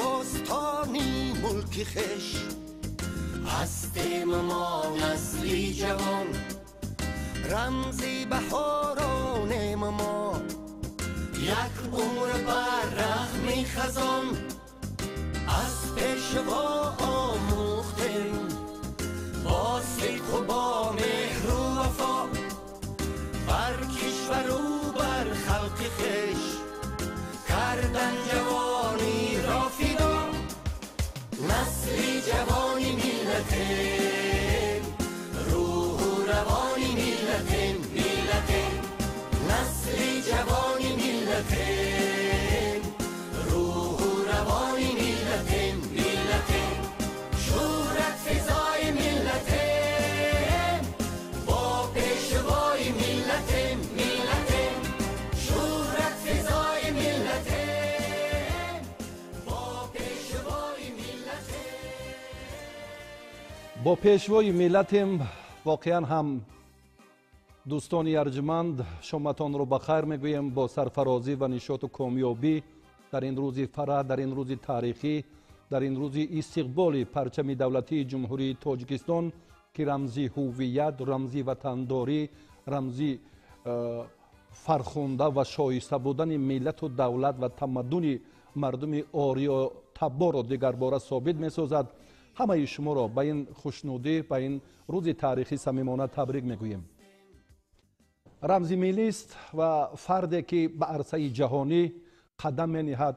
бостони мулки хеш. Ҳастем мо насли ҷавон, рамзи баҳоронем мо. Як умр бар рағми хазон аз пешво омӯхтем, бо сидқу бо меҳру вафо бар кишвару бар халқи хеш кардан ҷавониро фидо. Насли ҷавони миллатем, рӯҳу равони миллатем, миллатем. Насли ҷавони миллатем, рӯҳу равони миллатем, миллатем. Шӯҳрат физои миллатем, бо пешвои миллатем, миллатем. Шӯҳрат физои миллатем, бо пешвои миллатем. Бо пешвои миллатем. Воқеан ҳам, дӯстони арҷманд, шоматонро ба хайр мегӯем. Бо сарфарозӣ ва нишоту комёбӣ дар ин рӯзи фараҳ, дар ин рӯзи таърихӣ, дар ин рӯзи истиқболи парчами давлатии Ҷумҳурии Тоҷикистон, ки рамзи ҳуввият, рамзи ватандорӣ, рамзи фархунда ва шоиста будани миллату давлат ва тамаддуни мардуми ориётаборро дигарбора собит месозад, ҳамаи шуморо ба ин хушнудӣ, ба ин рӯзи таърихӣ самимона табрик мегӯем. Рамзи миллист ва фарде ки ба арсаи ҷаҳонӣ қадам мениҳад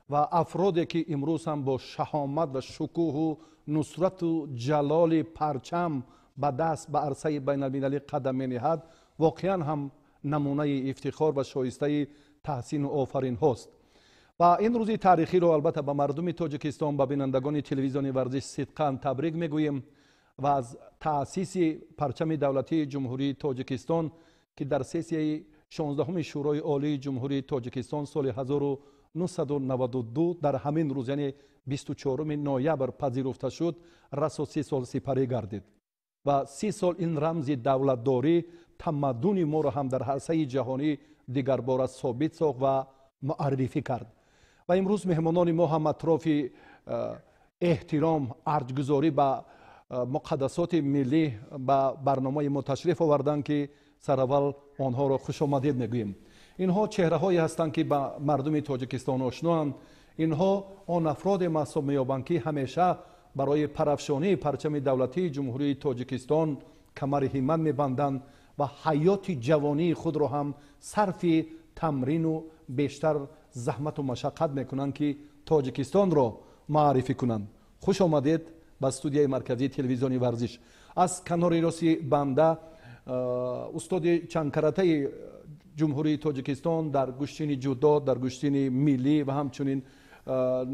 ва афроде ки имрӯз ҳам бо шаҳомат ва шукӯҳу нусрату ҷалоли парчам ба даст ба арсаи байналмилалӣ қадам мениҳад, воқеан ҳам намунаи ифтихор ва шоистаи таҳсину офаринҳост. Ва ин рӯзи таърихиро албатта ба мардуми Тоҷикистон, ба бинандагони телевизиони Варзиш сидқан табрик мегӯем. Ва аз таъсиси парчами давлатии Ҷумҳурии Тоҷикистон, ки дар сессияи 16-уми Шӯрои Олии Ҷумҳурии Тоҷикистон соли 1992 дар ҳамин рӯз, яъне 24 ноябр, пазируфта шуд, расо 30 сол сипарӣ гардид. Ва 30 сол ин рамзи давлатдорӣ, тамаддуни моро ҳам дар арсаи ҷаҳонӣ дигарбора собит сохт ва муаррифӣ кард. Ва имрӯз меҳмонони мо ҳам атрофи эҳтиром, арҷгузорӣ ба муқаддасоти миллӣ ба барномаи мо ташриф оварданд, ки сараввал онҳоро хушомадед мегӯем. Инҳо чеҳраҳое ҳастанд, ки ба мардуми Тоҷикистон ошноанд. Инҳо он афроде маҳсуб меёбанд, ки ҳамеша барои парафшонии парчами давлатии Ҷумҳурии Тоҷикистон камари ҳиммат мебанданд ва ҳаёти ҷавонии худро ҳам сарфи тамрину бештар заҳмату машаққат мекунанд, ки Тоҷикистонро муаррифӣ кунанд. Хуш омадед ба студияи марказии телевизиони Варзиш. Аз канори рости банда устоди чандкаратаи Ҷумҳурии Тоҷикистон дар гӯштини ҷудо, дар гӯштини миллӣ ва ҳамчунин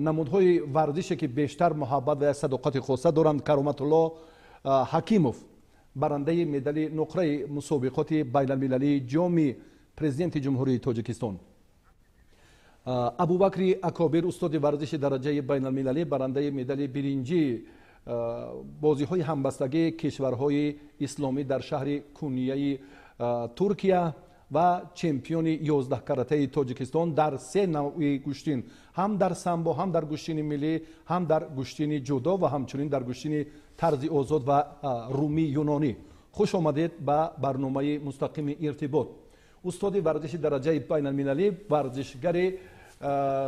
намудҳои варзише, ки бештар муҳаббат ва як садоқати хоса доранд, Кароматулло Ҳакимов, барандаи медали нуқраи мусобиқоти байналмилалии Ҷоми Президенти Ҷумҳурии Тоҷикистон. Абубакри Акобир, устоди варзиши дараҷаи байналмилалӣ, барандаи медали биринҷии бозиҳои ҳамбастагии кишварҳои исломӣ дар шаҳри Кунияи Туркия ва чемпиони 11-каратаи Тоҷикистон дар се навъи гӯштин: ҳам дар самбо, ҳам дар гӯштини миллӣ, ҳам дар гӯштини ҷудо ва ҳамчунин дар гӯштини тарзи озод ва румӣ юнонӣ. Хуш омадед ба барномаи мустақими «Иртибот». Устоди варзиши дараҷаи байналмилалӣ, варзишгари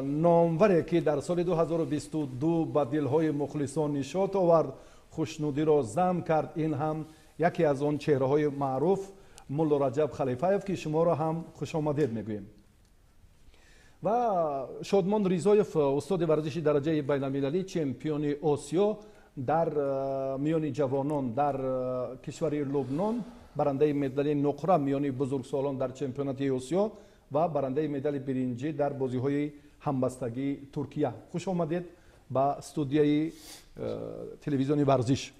номваре, ки дар соли 2022 ба дилҳои мухлисон нишот овард, хушнудиро зам кард, ин ҳам яке аз он чеҳраҳои маъруф, Мулло Раҷаб Халифаев, ки шуморо ҳам хушомадед мегӯем. Ва Шодмон Ризоев, устоди варзиши дараҷаи байналмилалӣ, чемпиони Осиё дар миёни ҷавонон дар кишвари Лубнон, барандаи медали нуқра миёни бузургсолон дар чемпионати Осиё ва барандаи медали биринҷӣ дар бозиҳои ҳамбастагии Туркия. Хуш омадед ба студияи телевизиони Варзиш.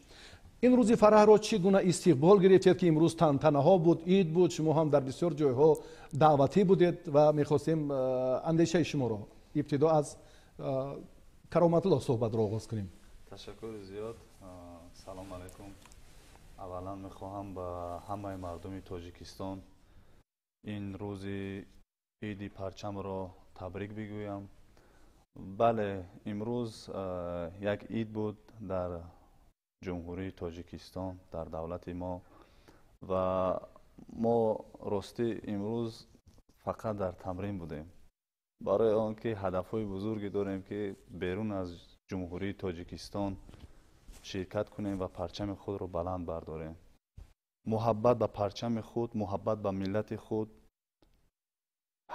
Ин рӯзи фараҳро чӣ гуна истиқбол гирифтед, ки имрӯз тантанаҳо буд, ид буд, шумо ҳам дар бисёр ҷойҳо даъватӣ будед? Ва мехостем андешаи шуморо. Ибтидо аз Кароматулло суҳбатро оғоз кунем. Ташаккури зиёд. Салом алайкум. Аввалан мехоҳам ба ҳамаи мардуми Тоҷикистон ин рӯзи иди парчамро табрик бигӯям. Бале, имрӯз як ид буд дар Ҷумҳурии Тоҷикистон, дар давлати мо, ва мо ростӣ имрӯз фақат дар тамрин будем, барои он ки ҳадафҳои бузурге дорем, ки берун аз Ҷумҳурии Тоҷикистон ширкат кунем ва парчами худро баланд бардорем. Муҳаббат ба парчами худ, муҳаббат ба миллати худ,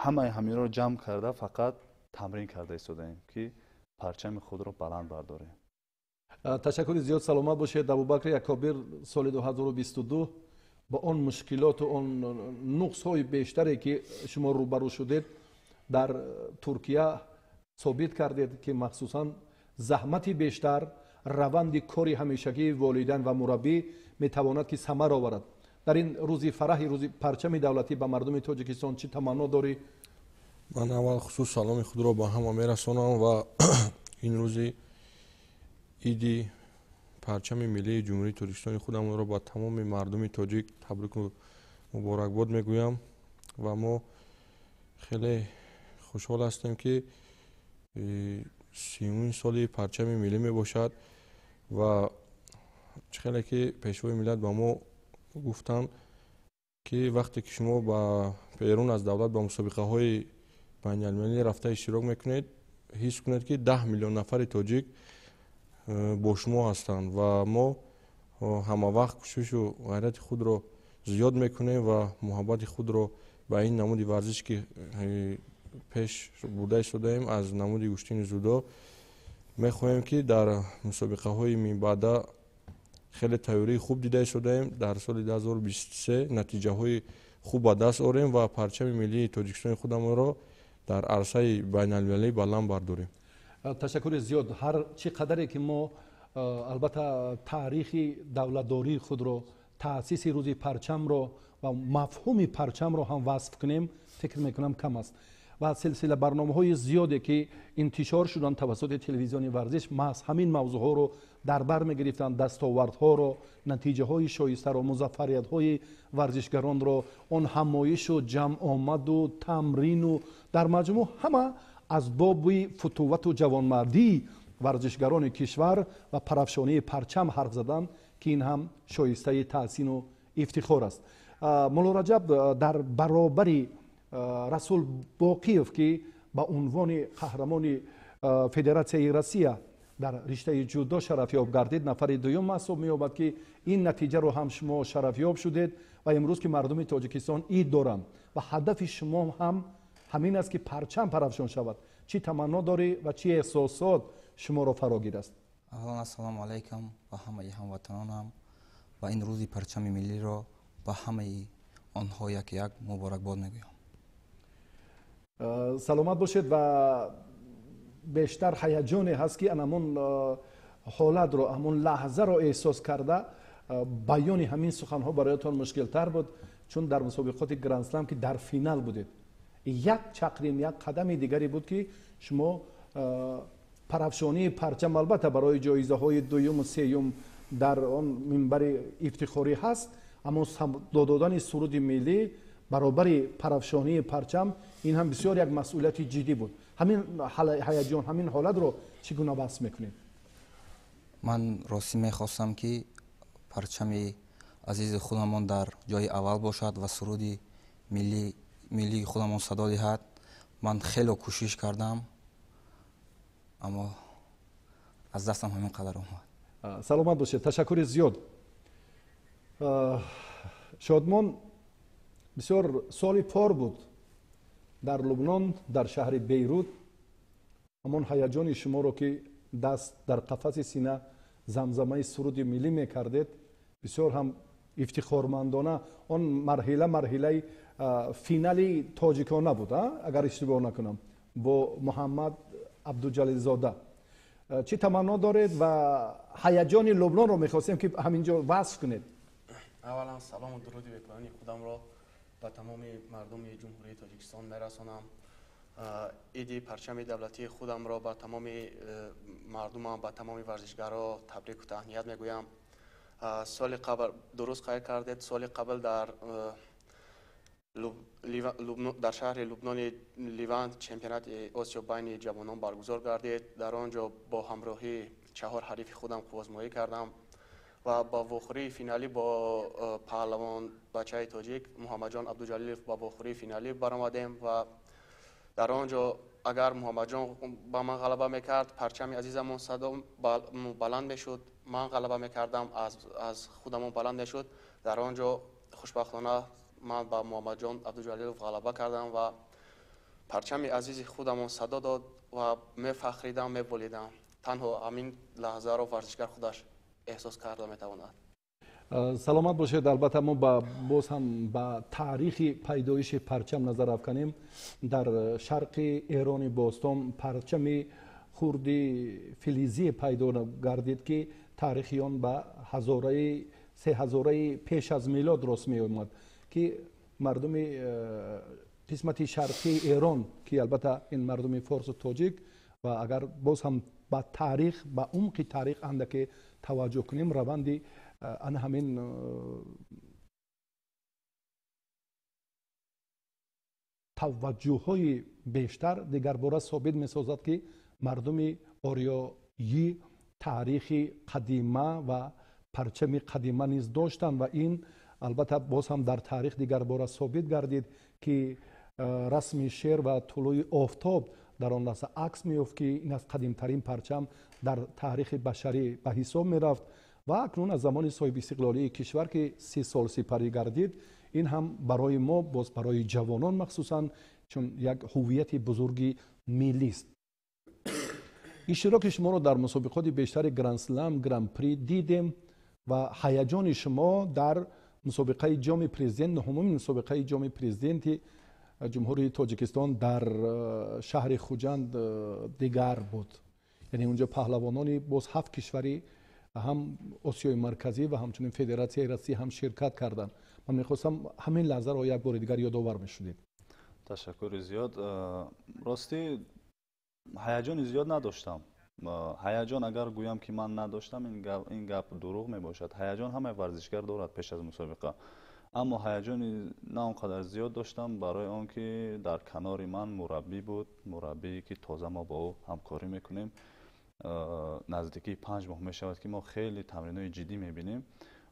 ҳамаи ҳаминро ҷамъ карда, фақат тамрин карда истодаем, ки парчами худро баланд бардорем. Ташаккури зиёд, саломат бошед. Абубакри Акобир, соли 2022 бо он мушкилоту он нуқсҳои бештаре, ки шумо рӯбарӯ шудед, дар Туркия собит кардед, ки махсусан заҳмати бештар, раванди кори ҳамешагии волидайн ва мураббӣ метавонад, ки самар оварад. Дар ин рӯзи фараҳи рӯзи парчами давлатӣ ба мардуми Тоҷикистон чӣ таманно дорӣ? Ман аввал хусус саломи худро ба ҳама мерасонам ва ин рӯзи иди парчами миллии Ҷумҳурии Тоҷикистони худамонро ба тамоми мардуми тоҷик табрику муборакбод мегӯям. Ва мо хеле хушҳол ҳастем, ки 30-умин соли парчами миллӣ мебошад. Ва чӣ хеле ки Пешвои миллат ба мо гуфтанд, ки вақте ки шумо ба берун аз давлат ба мусобиқаҳои байналмилалӣ рафта иштирок мекунед, ҳис кунед, ки 10 миллион нафари тоҷик бо шумо ҳастанд. Ва мо ҳамавақт кӯшишу ғайрати худро зиёд мекунем ва муҳаббати худро ба ин намуди варзиш, ки пеш бурда истодаем, аз намуди гӯштини дзюдо, мехоҳем, ки дар мусобиқаҳои минбаъда хеле тайёрии хуб дида истодаем, дар соли 2023 натиҷаҳои хуб ба даст орем ва парчами миллии Тоҷикистони худамонро дар арсаи байналмилалӣ баланд бардорем. Ташаккури зиёд. Ҳар чӣ қадаре ки мо албатта таърихи давлатдории худро, таъсиси рӯзи парчамро ва мафҳуми парчамро ҳам васф кунем, фикр мекунам, кам аст. Ва силсила барномаҳои зиёде, ки интишор шуданд тавассути телевизиони Варзиш, маҳз ҳамин мавзӯъҳоро дар бар мегирифтанд: дастовардҳоро, натиҷаҳои шоистаро, музаффариятҳои варзишгаронро, он ҳамоишу ҷамъомаду тамрину дар маҷмӯъ ҳама аз боби футувату ҷавонмардии варзишгарони кишвар ва парафшонии парчам ҳарф задан, ки ин ҳам шоистаи таҳсину ифтихор аст. Мулло Раҷаб, дар баробари Расул Боқиев, ки ба унвони қаҳрамони Федератсияи Россия дар риштаи ҷудо шарафёб гардид, нафари дуюм маҳсуб меёбад, ки ин натиҷаро ҳам шумо шарафёб шудед. Ва имрӯз, ки мардуми Тоҷикистон ид доранд ва ҳадафи шумо ҳам ҳамин аст, ки парчам парафшон шавад, чӣ таманно дорӣ ва чӣ эҳсосот шуморо фаро гираст? Аввалан, ассалому алайкум ба ҳамаи ҳамватанонам ва ин рӯзи парчами миллиро ба ҳамаи онҳо як як муборакбод мегӯям. Саломат бошед. Ва бештар ҳаяҷоне ҳаст, ки анамон ҳолатро, ҳамон лаҳзаро эҳсос карда, баёни ҳамин суханҳо бароятон мушкилтар буд, чун дар мусобиқоти Грандслам, ки дар финал будед, як чақрим, як қадами дигаре буд, ки шумо парафшонии парчам, албатта, барои ҷоизаҳои дуюму сеюм дар он минбари ифтихорӣ ҳаст, аммо садо додани суруди миллӣ баробари парафшонии парчам, ин ҳам бисёр як масъулияти ҷиддӣ буд. Ҳамин ҳаяҷон, ҳамин ҳолатро чӣ гуна васф мекунед? Ман ростӣ мехостам, ки парчами азизи худамон дар ҷои аввал бошад ва суруди миллии худамон садо диҳад. Ман хеле кӯшиш кардам, аммо аз дастам ҳамин қадар омад. Саломат бошед, ташаккури зиёд. Шодмон, бисёр соли пор буд дар Лубнон, дар шаҳри Бейрут, ҳамон ҳаяҷони шуморо, ки даст дар қафаси сина замзамаи суруди миллӣ мекардед, бисёр ҳам ифтихормандона. Он марҳила марҳилаи финали тоҷикона буд, агар иштибоҳ накунам, бо Муҳаммад Абдуҷалилзода. Чӣ таманно доред ва ҳаяҷони Лубнонро мехостем, ки ҳамин ҷо васф кунед? Аввалан, салому дуруди бепоёни худамро ба тамоми мардуми Ҷумҳурии Тоҷикистон мерасонам. Иди парчами давлатии худамро ба тамоми мардумам, ба тамоми варзишгаро табрику таҳният мегӯям. Соли қабл, дуруст қайд кардед, соли қабл дар Дар шаҳри Лубнони Ливан чемпионати Осиё байни ҷавонон баргузор гардид. Дар он ҷо бо ҳамроҳии 4 ҳарифи худам қуввозмоӣ кардам ва ба вохӯрии финалӣ бо паҳлавон бачаи тоҷик Муҳаммадҷон Абдуҷалилов ба вохӯрии финалӣ баромадем ва дар он ҷо агар Муҳаммадҷон ба ман ғалаба мекард, парчами азизамон садо баланд мешуд, ман ғалаба мекардам, аз худамон баланд мешуд. Дар он ҷо хушбахтона ман ба Муҳаммадҷон Абдуҷалилов ғалаба кардам ва парчами азизи худамон садо дод ва мефахридам, меболидам. Танҳо ҳамин лаҳзаро варзишгар худаш эҳсос карда метавонад. Саломат бошед. Албатта мо боз ҳам ба таърихи пайдоиши парчам назар афканем. Дар шарқи Эрони бостон парчами хурди филизӣ пайдо гардид, ки таърихи он ба 3000 пеш аз милод рост меомад, ки мардуми қисмати шарқии Эрон, ки албатта ин мардуми форсу тоҷик, ва агар боз ҳам ба таърих, ба умқи таърих андаке таваҷҷӯҳ кунем, раванди ана ҳамин таваҷҷӯҳҳои бештар дигарбора собит месозад, ки мардуми ориёӣ таърихи қадима ва парчами қадима низ доштанд ва ин албатта боз ҳам дар таърих дигарбора собит гардид, ки расми шер ва тулӯи офтоб дар он лаҳза акс меёфт, ки ин аз қадимтарин парчам дар таърихи башарӣ ба ҳисоб мерафт. Ва акнун аз замони соҳибистиқлолии кишвар, ки 30 сол сипарӣ гардид, ин ҳам барои мо, боз барои ҷавонон махсусан, чун як ҳуввияти бузурги миллист. Иштироки шуморо дар мусобиқоти бештари Гранд-слам, Гран-при дидем ва ҳаяҷони шумо дар мусобиқаи ҷоми президент, нуҳумин мусобиқаи ҷоми президенти Ҷумҳурии Тоҷикистон дар шаҳри Хуҷанд дигар буд. Яъне унҷо паҳлавонони боз 7 кишвари ҳам Осиёи Марказӣ ва ҳамчунин Федератсияи Россия ҳам ширкат карданд. Ман мехостам ҳамин лаҳзаро як бори дигар ёдовар мешудед. Ташаккури зиёд. Ростӣ ҳаяҷони зиёд надоштам. Ҳаяҷон агар гӯям ки ман надоштам, ин гап дурӯғ мебошад. Ҳаяҷон ҳамаи варзишгар дорад пеш аз мусобиқа, аммо ҳаяҷони на он қадар зиёд доштам, барои он ки дар канори ман мураббӣ буд, мураббие ки тоза мо бо ӯ ҳамкорӣ мекунем. Наздикии 5 моҳ мешавад, ки мо хеле тамринҳои ҷиддӣ мебинем.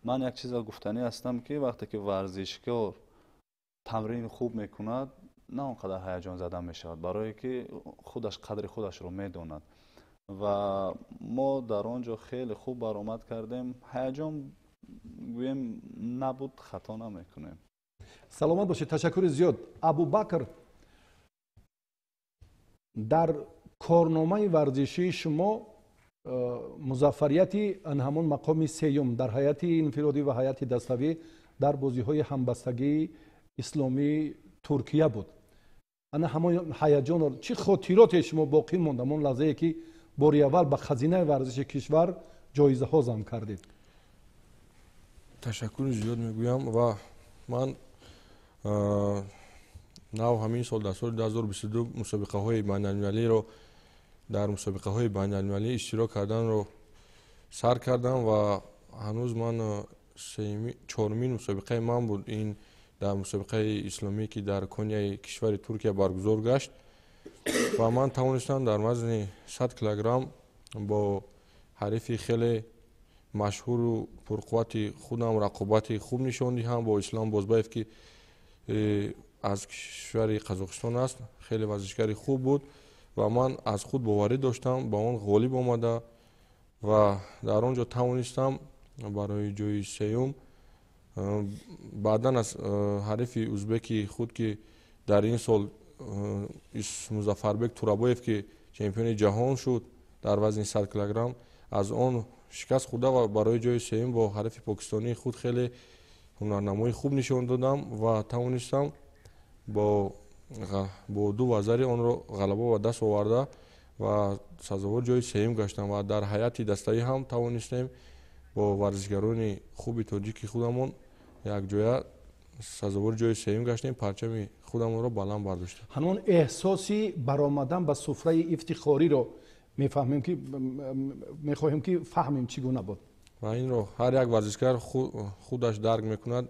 Ман як чизро гуфтанӣ ҳастам, ки вақте ки варзишкор тамрини хуб мекунад, на он қадар ҳаяҷон зада мешавад, барое ки худаш қадри худашро медонад. Ва мо дар он ҷо хеле хуб баромад кардем. Ҳаяҷон гӯем набуд, хато намекунем. Саломат бошед, ташаккури зиёд. Абубакр, дар корномаи варзишии шумо музаффарияти ҳамон мақоми сеюм дар ҳайати инфиродӣ ва ҳайати даставӣ дар бозиҳои ҳамбастагии исломии Туркия буд. Ана ҳамон ҳаяҷонро, чӣ хотироте шумо боқӣ монд ҳамон лаҳзае, ки бори аввал ба хазинаи варзиши кишвар ҷоизаҳо зам кардед? Ташаккури зиёд мегӯям ва ман нав ҳамин сол дар соли 2022 мусобиқаҳои байналмилалиро дар мусобиқаҳои байналмилалӣ иштирок карданро сар кардам ва ҳанӯз ман чорумин мусобиқаи ман буд. Ин дар мусобиқаи исломӣ, ки дар Конияи кишвари Туркия баргузор гашт ва ман тавонистам дар вазни 100 килограмм бо ҳарифи хеле машҳуру пурқуввати худам рақобати хуб нишон диҳам, бо Ислом Бозбаев, ки аз кишвари Қазоқистон аст. Хеле варзишгари хуб буд ва ман аз худ боварӣ доштам, ба он ғолиб омада ва дар он ҷо тавонистам барои ҷои сеюм. Баъдан аз ҳарифи узбеки худ, ки дар ин сол Музаффарбек Турабоев, ки чемпиони ҷаҳон шуд дар вазни 100 килограмм, аз он шикаст хӯрда ва барои ҷои сеюм бо ҳарифи покистонии худ хеле ҳунарнамоии хуб нишон додам ва тавонистам бо 2 вазари онро ғалаба ба даст оварда ва сазовор ҷои сеюм гаштам ва дар ҳайати даставӣ ҳам тавонистем бо варзишгарони хуби тоҷики худамон якҷоя сазовори ҷои сеюм гаштем, парчами худамонро баланд бардоштем. Ҳамон эҳсоси баромадан ба суфраи ифтихориро мефаҳмем, ки мехоҳем ки фаҳмем чӣ гуна буд. Ва инро ҳар як варзишгар худаш дарк мекунад,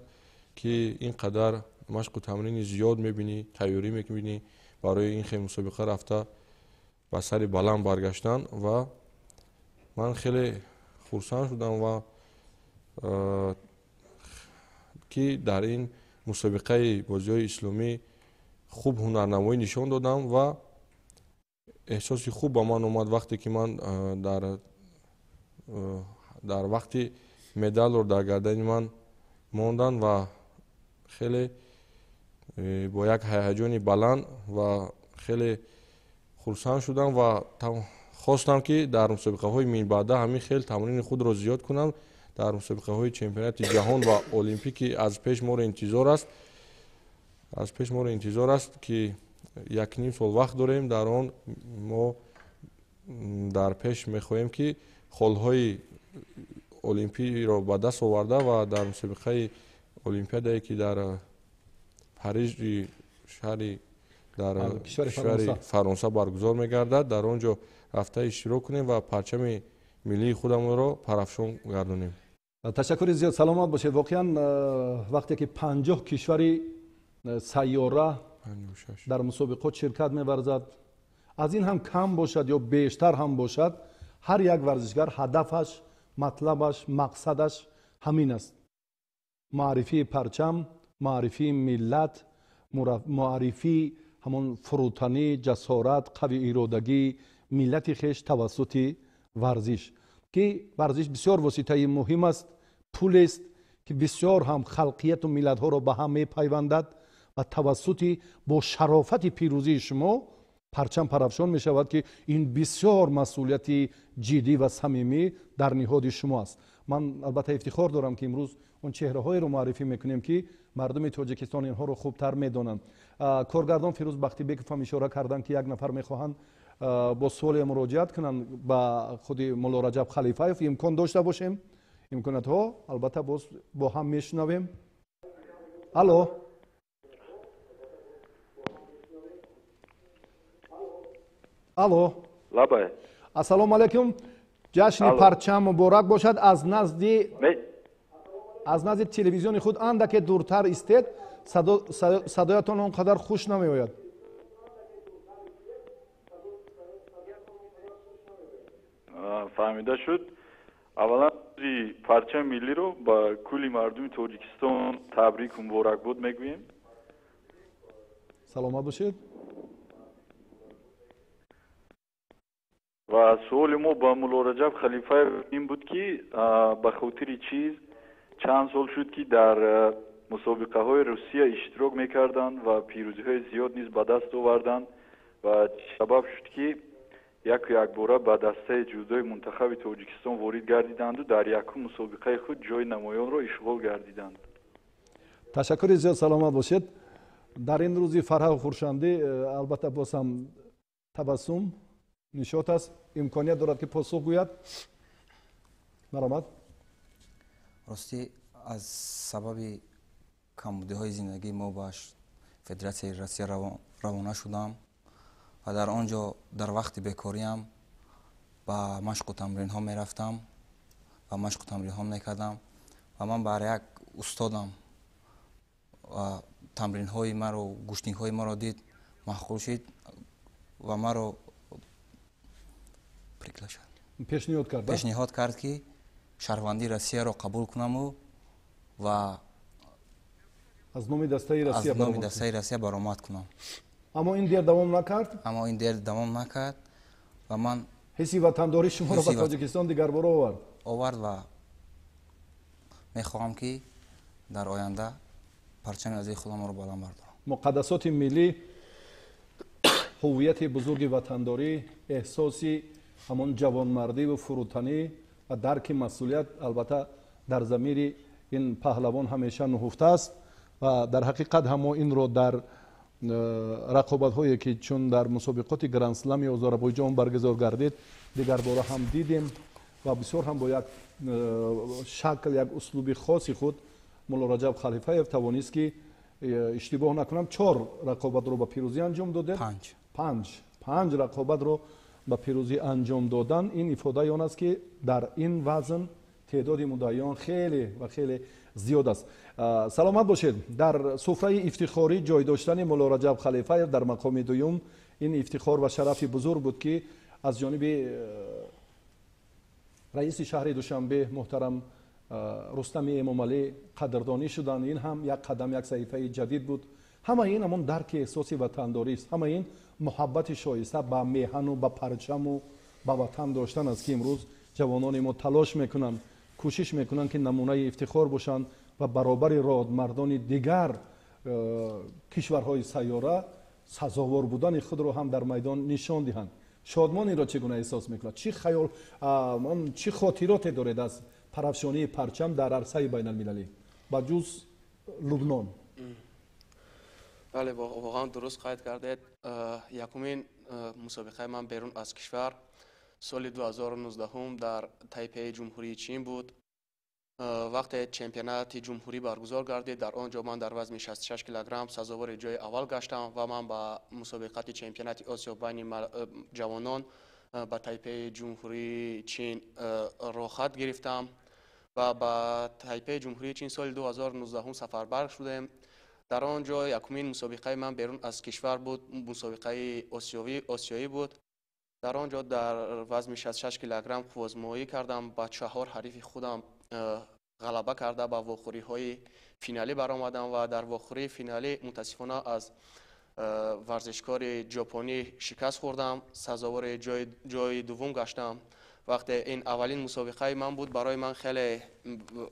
ки ин қадар Машқу тамрини зиёд мебинӣ, тайёрӣ мебинӣ барои ин хел мусобиқа рафта ба сари баланд баргаштан. Ва ман хеле хурсанд шудам ва ки дар ин мусобиқаи бозиҳои исломӣ хуб ҳунарнамоӣ нишон додам ва эҳсоси хуб ба ман омад вақте ки ман дар вақти медалро дар гардани ман монданд ва хеле бо як ҳаяҷони баланд ва хеле хурсанд шудам ва хостам ки дар мусобиқаҳои минбаъда ҳамин хел тамрини худро зиёд кунам. Дар мусобиқаҳои чемпионати ҷаҳон ва олимпӣ ки аз пеш моро интизор аст, аз пеш моро интизор аст ки 1.5 сол вақт дорем. Дар он мо дар пеш мехоҳем ки холҳои олимпиро ба даст оварда ва дар мусобиқаи олимпиадае ки дар Парижи шаҳри дар кишвари Фаронса баргузор мегардад, дар он ҷо рафта иштирок кунем ва парчами миллии худамонро парафшон гардонем. Ташаккури зиёд, саломат бошед. Воқеан вақте ки 50 кишвари сайёра дар мусобиқот ширкат меварзад, аз ин ҳам кам бошад ё бештар ҳам бошад, ҳар як варзишгар ҳадафаш, матлабаш, мақсадаш ҳамин аст: маърифии парчам, маърифии миллат, муаррифии ҳамон фурӯтанӣ, ҷасорат, қави иродагии миллати хеш тавассути варзиш, ки варзиш бисёр воситаи муҳим аст, пулест ки бисёр ҳам халқияту миллатҳоро ба ҳам мепайвандад ва тавассути бо шарофати пирӯзии шумо парчам парафшон мешавад, ки ин бисёр масъулияти ҷиддӣ ва самимӣ дар ниҳоди шумо аст. Ман албатта ифтихор дорам ки имрӯз он чеҳраҳоеро муаррифӣ мекунем ки мардуми Тоҷикистон инҳоро хубтар медонанд. Коргардон Фирӯз Бахтибеков ҳам ишора карданд ки як нафар мехоҳанд бо суоле муроҷиат кунанд ба худи Мулло Раҷаб Халифаев. Имкон дошта бошем, имкониятҳо албатта боз бо ҳам мешунавем. Алло, алло, лабай. Ассалому алайкум. Ҷашни парчам муборак бошад. Аз назди телевизиони худ андаке дуртар истед, садоятон он қадар хуш намеояд. Фаҳмида шуд. Аввалан парчами миллиро ба кулли мардуми Тоҷикистон табрику муборакбод мегӯем. Саломат бошед. Ва суоли мо ба Мулло Раҷаб Халифаев ин буд ки ба хотири чиз чанд сол шуд ки дар мусобиқаҳои Русия иштирок мекарданд ва пирӯзиҳои зиёд низ ба даст оварданд ва сабаб шуд ки яку якбора ба дастаи ҷудои мунтахаби Тоҷикистон ворид гардиданду дар якум мусобиқаи худ ҷои намоёнро ишғол гардиданд. Ташаккури зиёд, саломат бошед. Дар ин рӯзи фарҳу хуршандӣ албатта боз ҳам табассум нишот аст, имконият дорад ки посух гӯяд. Маромад. Ростӣ аз сабаби камбудиҳои зиндагӣ мо ба Федератсияи Россия равона шудам ва дар он ҷо дар вақти бекориам ба машқу тамринҳо мерафтам ва машқу тамринҳо мекардам ва ман бар як устодам ва тамринҳои маро, гӯштингҳои маро дид, маъқул шид ва маро пешниҳод кард ки шаҳрвандии Россияро қабул кунаму ва аз номи дастаи Россия баромад кунам. Аммо ин дер давом накард? Аммо ин дер давом накард ва ман ҳисси ватандории шуморо ба Тоҷикистон дигарбора овард. Овард ва мехоҳам ки дар оянда парчами азизи худамро баланд бардорам. Муқаддасоти миллӣ, ҳуввияти бузурги ватандорӣ, эҳсоси ҳамон ҷавонмардӣ ва фурӯтанӣ ва дарки масъулият албатта дар замири ин паҳлавон ҳамеша нуҳуфта аст ва дар ҳақиқат ҳам мо инро дар рақобатҳое ки чун дар мусобиқоти грандслами Озарбойҷон баргузор гардид дигарбора ҳам дидем ва бисёр ҳам бо як шакл, як услуби хоси худ Мулло Раҷаб Халифаев тавонист ки иштибоҳ накунам 4 рақобатро ба пирӯзӣ анҷом додед. Панҷ рақобатро ба пирӯзӣ анҷом додан ин ифодаи он аст ки дар ин вазн Теъдоди муддаиён хеле ва хеле зиёд аст. Саломат бошед. Дар суфраи ифтихорӣ ҷой доштани Мулло Раҷаб Халифаев дар мақоми дуюм ин ифтихор ва шарафи бузург буд, ки аз ҷониби раиси шаҳри Душанбе муҳтарам Рустами Эмомалӣ қадрдонӣ шуданд. Ин ҳам як қадам, як саҳифаи ҷадид буд. Ҳама ин ҳамон дарки эҳсоси ватандорист, ҳама ин муҳаббати шоиста ба меҳану ба парчаму ба ватан доштан аст, ки имрӯз ҷавонони мо талош мекунанд, кӯшиш мекунанд, ки намунаи ифтихор бошанд ва баробари родмардони дигар кишварҳои сайёра сазовор будани худро ҳам дар майдон нишон диҳанд. Шодмон инро чӣ гуна эҳсос мекунад? Чӣ хаёл, чӣ хотироте доред аз парафшонии парчам дар арсаи байналмилалӣ ба ҷуз Лубнон? Бале, воқеан дуруст қайд кардед. Якумин мусобиқаи ман берун аз кишвар соли 2019 дар Тайпеи Ҷумҳурии Чин буд. Вақте чемпионати ҷумҳурӣ баргузор гардид, дар он ҷо ман дар вазни 66 килограмм сазовори ҷои аввал гаштам ва ман ба мусобиқати чемпионати Осиё байни ҷавонон ба Тайпеи Ҷумҳурии Чин роҳхат гирифтам ва ба Тайпеи Ҷумҳурии Чин соли 2019 сафарбар шудем. Дар он ҷо якумин мусобиқаи ман берун аз кишвар буд, мусобиқаи осиёӣ буд. Дар он ҷо дар вазни 66 килограмм қуввозмоӣ кардам, ба 4 ҳарифи худам ғалаба карда ба вохӯриҳои финалӣ баромадам ва дар вохӯрии финалӣ мутаассифона аз варзишкори ҷопонӣ шикаст хӯрдам, сазовори ҷои дуввум гаштам. Вақте ин аввалин мусобиқаи ман буд, барои ман хеле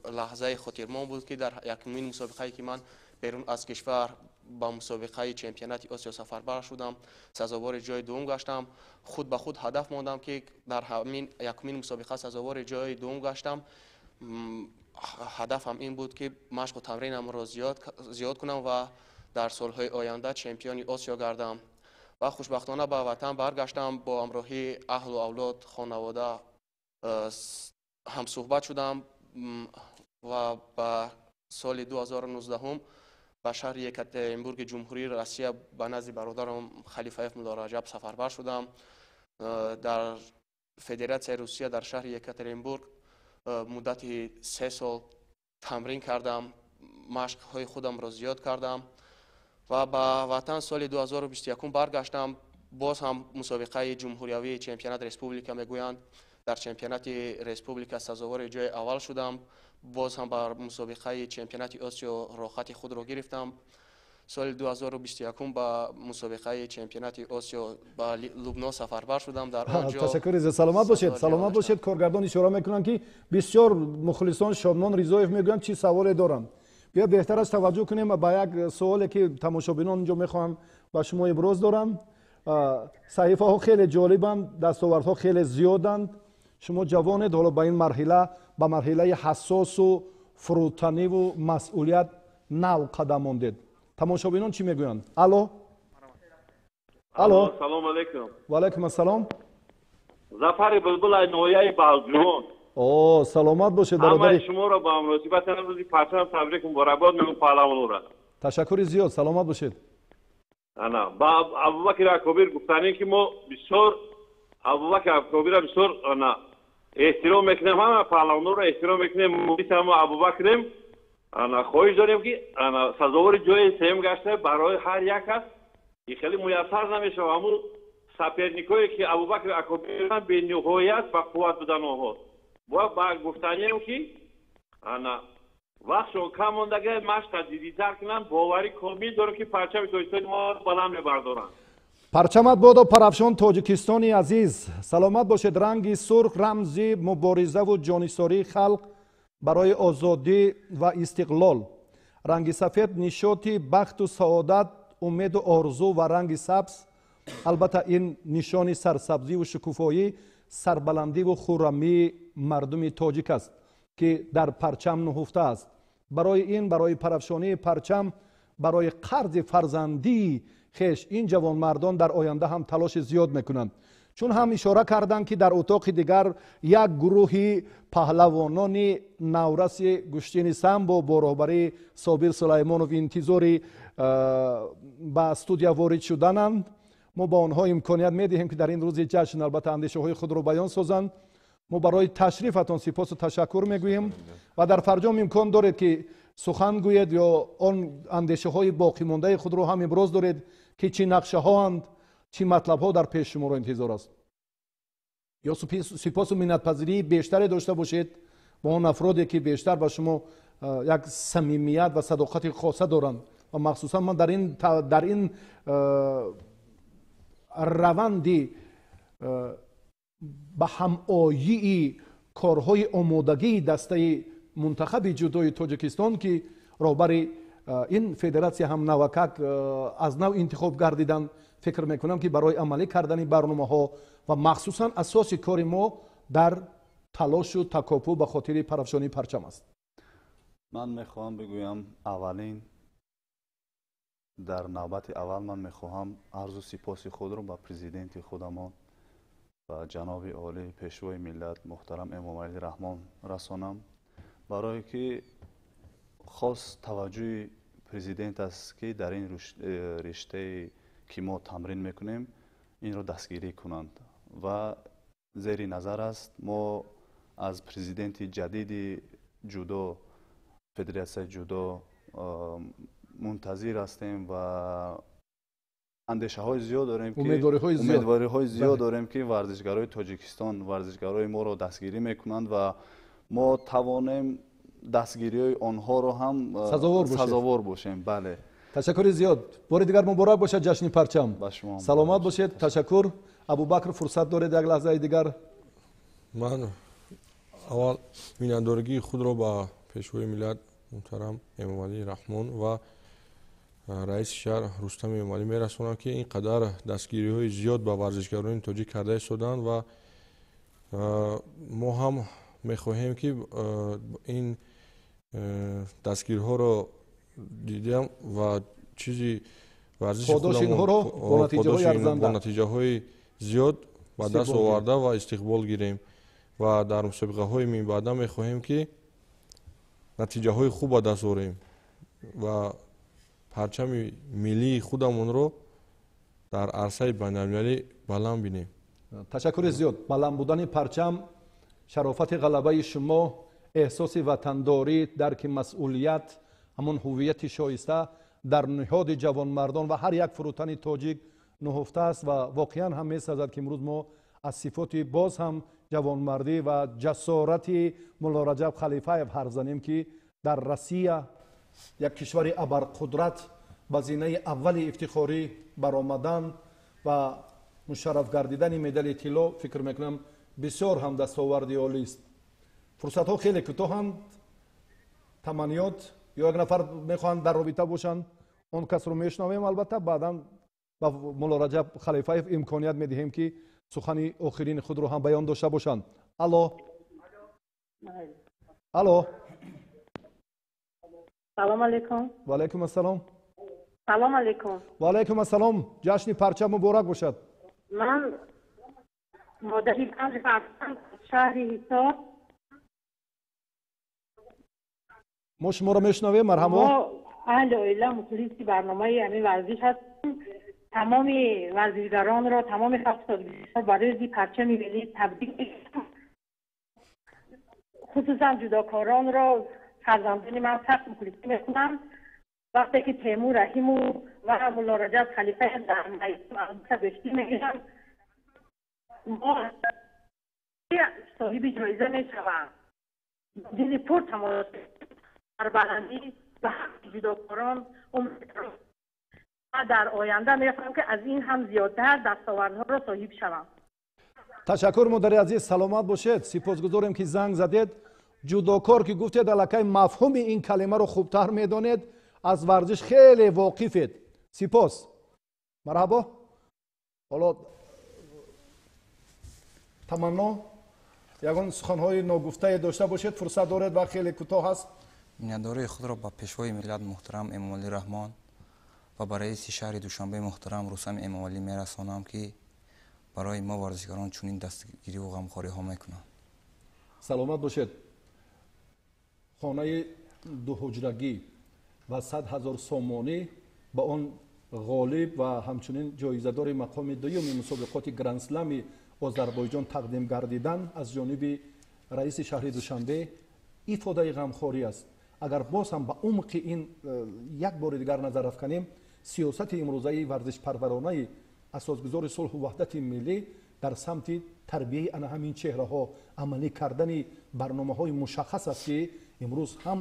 лаҳзаи хотирмон буд, ки дар якумин мусобиқае ки ман берун аз кишвар ба мусобиқаи чемпионати Осиё сафарбар шудам, сазовори ҷои дуввум гаштам. Худ ба худ ҳадаф мондам, ки дар ҳамин якумин мусобиқа сазовори ҷои дуввум гаштам. Ҳадафам ин буд, ки машқу тамринамро зиёд кунам ва дар солҳои оянда чемпиони Осиё гардам. Ва хушбахтона ба ватан баргаштам, бо ҳамроҳии аҳлу авлод, хонавода ҳамсӯҳбат шудам ва ба соли 2019 ба шаҳри Екатеринбурги Ҷумҳурии Россия ба назди бародарам Халифаев Мулло Раҷаб сафарбар шудам. Дар Федератсияи Русия дар шаҳри Екатеринбург муддати 3 сол тамрин кардам, машқҳои худамро зиёд кардам ва ба ватан соли 2021 баргаштам. Боз ҳам мусобиқаи ҷумҳуриявии чемпионат республика мегӯянд. Дар чемпионати республика сазовори ҷои аввал шудам. Боз ҳам бар мусобиқаи чемпионати Осиё роҳхати худро гирифтам. Соли 2021 ба мусобиқаи чемпионати Осиё ба Лубнон сафарбар шудам. Дар он ҷо ташаккур, саломат бошед, саломат бошед. Коргардон ишора мекунанд, ки бисёр мухлисон Шодмон Ризоев мегӯянд, чӣ саволе доранд. Биё беҳтар аст таваҷҷӯҳ кунем ба як суоле, ки тамошобинон инҷо мехоҳанд ба шумо иброз доранд. Саҳифаҳо хеле ҷолибанд, дастовардҳо хеле зиёданд. Шумо ҷавонед, ҳоло ба ин марҳила, ба марҳилаи ҳассосу фурӯтаниву масъулият нав қадам мондед. Тамошобинон чӣ мегӯянд? Алло, алло, салом алейкум. Ва алайкум ассалом. Зафари Булбул аз ноҳияи Балҷувон. О, саломат бошед, бародари. Ҳамаи шуморо ба муносибати рӯзи парчам табрик муборакбод мегӯям, паҳлавонора. Ташаккури зиёд, саломат бошед. Ана ба Абубакр Акобир гуфтанем, ки мо бисёр Абубакр Акобирро бисёр ана эҳтиром мекунем, ҳама паҳлавонорро эҳтиром мекунем, мухлиси ҳама Абубакрем. Ана хоҳиш дорем, ки ана сазовори ҷои сеюм гашта барои ҳар як аст, и хеле муяссар намешавад. Ҳамун соперникое, ки Абубакр Акобир бениҳоят ба қувват будан онҳо. Бояд ба гуфтанием, ки ана вақтшон кам мондага, машқа ҷиддитар кунанд, боварӣ комил дорем, ки парчами Тоҷикистони мо баланд мебардоранд. Парчамат бодо парафшон, Тоҷикистони азиз. Саломат бошед. Ранги сурх рамзи муборизаву ҷонисории халқ барои озодӣ ва истиқлол, ранги сафед нишоти бахту саодат, умеду орзу ва ранги сабз албатта ин нишони сарсабзиву шукуфоӣ, сарбаландиву хуррамии мардуми тоҷик аст, ки дар парчам нуҳуфта аст. Барои ин, барои парафшонии парчам, барои қарзи фарзандии хеш ин ҷавонмардон дар оянда ҳам талоши зиёд мекунанд. Чун ҳам ишора карданд, ки дар утоқи дигар як гурӯҳи паҳлавонони навраси гӯштини самбо бо роҳбарии Собир Сулаймонов интизори ба студия ворид шудананд. Мо ба онҳо имконият медиҳем, ки дар ин рӯзи ҷашн албатта андешаҳои худро баён созанд. Мо барои ташрифатон сипосу ташаккур мегӯем ва дар фарҷом имкон доред, ки сухан гӯед ё он андешаҳои боқимондаи худро ҳам имрӯз доред, ки чӣ нақшаҳоанд, чӣ матлабҳо дар пеши шуморо интизор аст, ё сипосу миннатпазирии бештаре дошта бошед бо он афроде, ки бештар ба шумо як самимият ва садоқати хоса доранд. Ва махсусан ман дар ин раванди ба ҳамоии корҳои омодагии дастаи мунтахаби ҷудои Тоҷикистон, ки роҳбари ин федератсия ҳам навакак аз нав интихоб гардиданд, фикр мекунам, ки барои амалӣ кардани барномаҳо ва махсусан асоси кори мо дар талошу такопӯ ба хотири парафшонии парчам аст. Ман мехоҳам бигӯям, аввалин, дар навбати аввал ман мехоҳам арзу сипоси худро ба президенти худамон ва ҷаноби олӣ, пешвои миллат муҳтарам Эмомалӣ Раҳмон расонам, барое ки хос таваҷҷӯҳи президент аст, ки дар ин риштае, ки мо тамрин мекунем, инро дастгирӣ кунанд ва зери назар аст. Мо аз президенти ҷадиди ҷудо, федератсияи ҷудо мунтазир ҳастем ва андешаҳои зиёд дорем, умедвориҳои зиёд дорем, ки варзишгарои Тоҷикистон, варзишгарои моро дастгирӣ мекунанд ва мо тавонем дастгириҳои онҳоро ҳам сазовор бошем, бале. Ташаккури зиёд. Бори дигар муборак бошад ҷашни парчам. Саломат бошед, ташаккур. Абубакр, фурсат доред як лаҳзаи дигар. Ман аввал миннатдоригии худро ба пешвои миллат муҳтарам Эмомалӣ Раҳмон ва раиси шаҳр Рустам Эмомалӣ мерасонам, ки ин қадар дастгириҳои зиёд ба варзишгарони тоҷик карда истоданд ва мо ҳам мехоҳем, ки ин дастгириҳоро дидем ва чизи варзиши бо натиҷаҳои зиёд ба даст оварда ва истиқбол гирем ва дар мусобиқаҳои минбаъда мехоҳем, ки натиҷаҳои хуб ба даст орем ва парчами миллии худамонро дар арсаи байналмилалӣ баланд бинем. Ташаккури зиёд. Баланд будани парчам шарофати ғалабаи шумо, эҳсоси ватандорӣ, дарки масъулият, ҳамон ҳуввияти шоиста дар ниҳоди ҷавонмардон ва ҳар як фурӯтани тоҷик нуҳуфта аст. Ва воқеан ҳам месазад, ки имрӯз мо аз сифоти боз ҳам ҷавонмардӣ ва ҷасорати Муллораҷаб Халифаев ҳарф занем, ки дар Россия, як кишвари абарқудрат, ба зинаи аввали ифтихорӣ баромадан ва мушарраф гардидани медали тилло, фикр мекунам, бисёр ҳам дастоварди олист. Фурсатҳо хеле кӯтоҳанд. Таманниёт ё як нафар мехоҳанд дар робита бошанд, он касро мешунавем. Албатта, баъдан ба Муллораҷаб Халифаев имконият медиҳем, ки сухани охирини худро ҳам баён дошта бошанд. Алло, алло! Салом алейкум. Ва алайкум ассалом. Салом алейкум. Ва алайкум ассалом. Ҷашни парчам муборак бошад. Ман модари панҷ фарзанд, шаҳри Ҳисор. Мо шуморо мешунавем, марҳамо. Мо аҳли оила мухлиси барномаи ҳамин варзиш ҳастем. Тамоми варзишгаронро, тамоми халқи Тоҷикистон ба рӯзи парчами миллӣ табрик, хусусан ҷудокоронро. Фарзандони ман сахт мухлисӣ мекунанд. Вақте ки Темур Раҳимов ва Муллораҷаб Халифаев дар майдон гӯштӣ мегиранд, мо соҳиби ҷоиза мешаванд, дили пур тамошо. Сарбаландӣ ба ҳаққи ҷудокорон дар оянда мехоҳам, ки аз ин ҳам зиёдтар дастовардҳоро соҳиб шавам. Ташаккур, модари азиз, саломат бошед. Сипосгузорем, ки занг задед. Ҷудокор ки гуфтед, аллакай мафҳуми ин калимаро хубтар медонед, аз варзиш хеле воқифед. Сипос, марҳабо. Ҳоло таманно, ягон суханҳои ногуфтае дошта бошед, фурсат доред ва хеле кӯтоҳ аст. Миннатдории худро ба пешвои миллат муҳтарам Эмомалӣ Раҳмон ва ба раиси шаҳри Душанбе муҳтарам Рустам Эмомалӣ мерасонам, ки барои мо варзишгарон чунин дастгириву ғамхориҳо мекунанд. Саломат бошед. Хонаи дуҳуҷрагӣ ва 100 000 сомонӣ ба он ғолиб ва ҳамчунин ҷоизадори мақоми дуюми мусобиқоти грандслами Озарбойҷон тақдим гардидан аз ҷониби раиси шаҳри Душанбе ифодаи ғамхорӣ аст. Агар боз ҳам ба умқи ин як бори дигар назар афканем, сиёсати имрӯзаи варзишпарваронаи асосгузори сулҳу ваҳдати миллӣ дар самти тарбияи ана ҳамин чеҳраҳо, амалӣ кардани барномаҳои мушаххас аст, ки имрӯз ҳам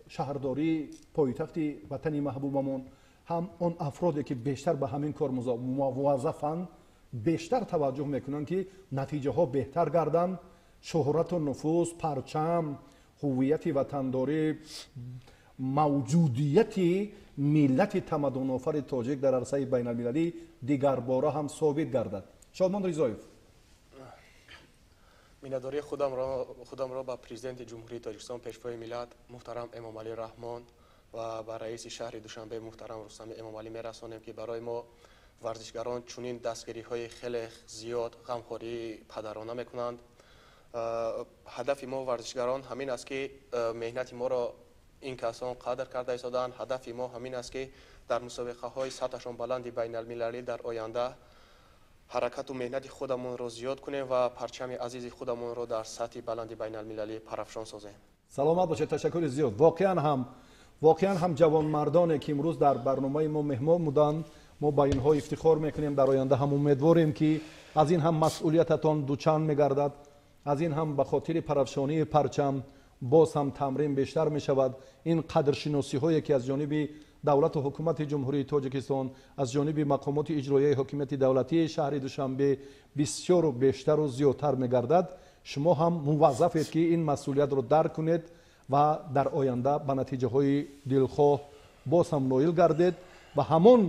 шаҳрдории пойтахти ватани маҳбубамон, ҳам он афроде ки бештар ба ҳамин кор муваззафанд, бештар таваҷҷӯҳ мекунанд, ки натиҷаҳо беҳтар гарданд, шӯҳрату нуфуз, парчам, ҳуввияти ватандорӣ, мавҷудияти миллати тамаддунофари тоҷик дар арсаи байналмилалӣ дигарбора ҳам собит гардад. Шодмон Ризоев. Миннатдории худамро ба президенти Ҷумҳурии Тоҷикистон, пешвои миллат муҳтарам Эмомалӣ Раҳмон ва ба раиси шаҳри Душанбе муҳтарам Рустами Эмомалӣ мерасонем, ки барои мо варзишгарон чунин дастгириҳои хеле зиёд, ғамхории падарона мекунанд. Ҳадафи мо варзишгарон ҳамин аст, ки меҳнати моро ин касон қадр карда истоданд. Ҳадафи мо ҳамин аст, ки дар мусобиқаҳои сатҳашон баланди байналмилалӣ дар оянда ҳаракату меҳнати худамонро зиёд кунем ва парчами азизи худамонро дар сатҳи баланди байналмилалӣ парафшон созем. Саломат бошед, ташаккури зиёд. Воқеан ҳам ҷавонмардоне, ки имрӯз дар барномаи мо меҳмон буданд, мо ба инҳо ифтихор мекунем. Дар оянда ҳам умедворем, ки аз ин ҳам масъулиятатон дучанд мегардад, аз ин ҳам ба хотири парафшонии парчам боз ҳам тамрин бештар мешавад. Ин қадршиносиҳое, ки аз ҷониби давлату ҳукумати Ҷумҳурии Тоҷикистон, аз ҷониби мақомоти иҷроияи ҳокимияти давлатии шаҳри Душанбе бисёру бештару зиёдтар мегардад, шумо ҳам муваззафед, ки ин масъулиятро дарк кунед ва дар оянда ба натиҷаҳои дилхоҳ боз ҳам ноил гардед ва ҳамон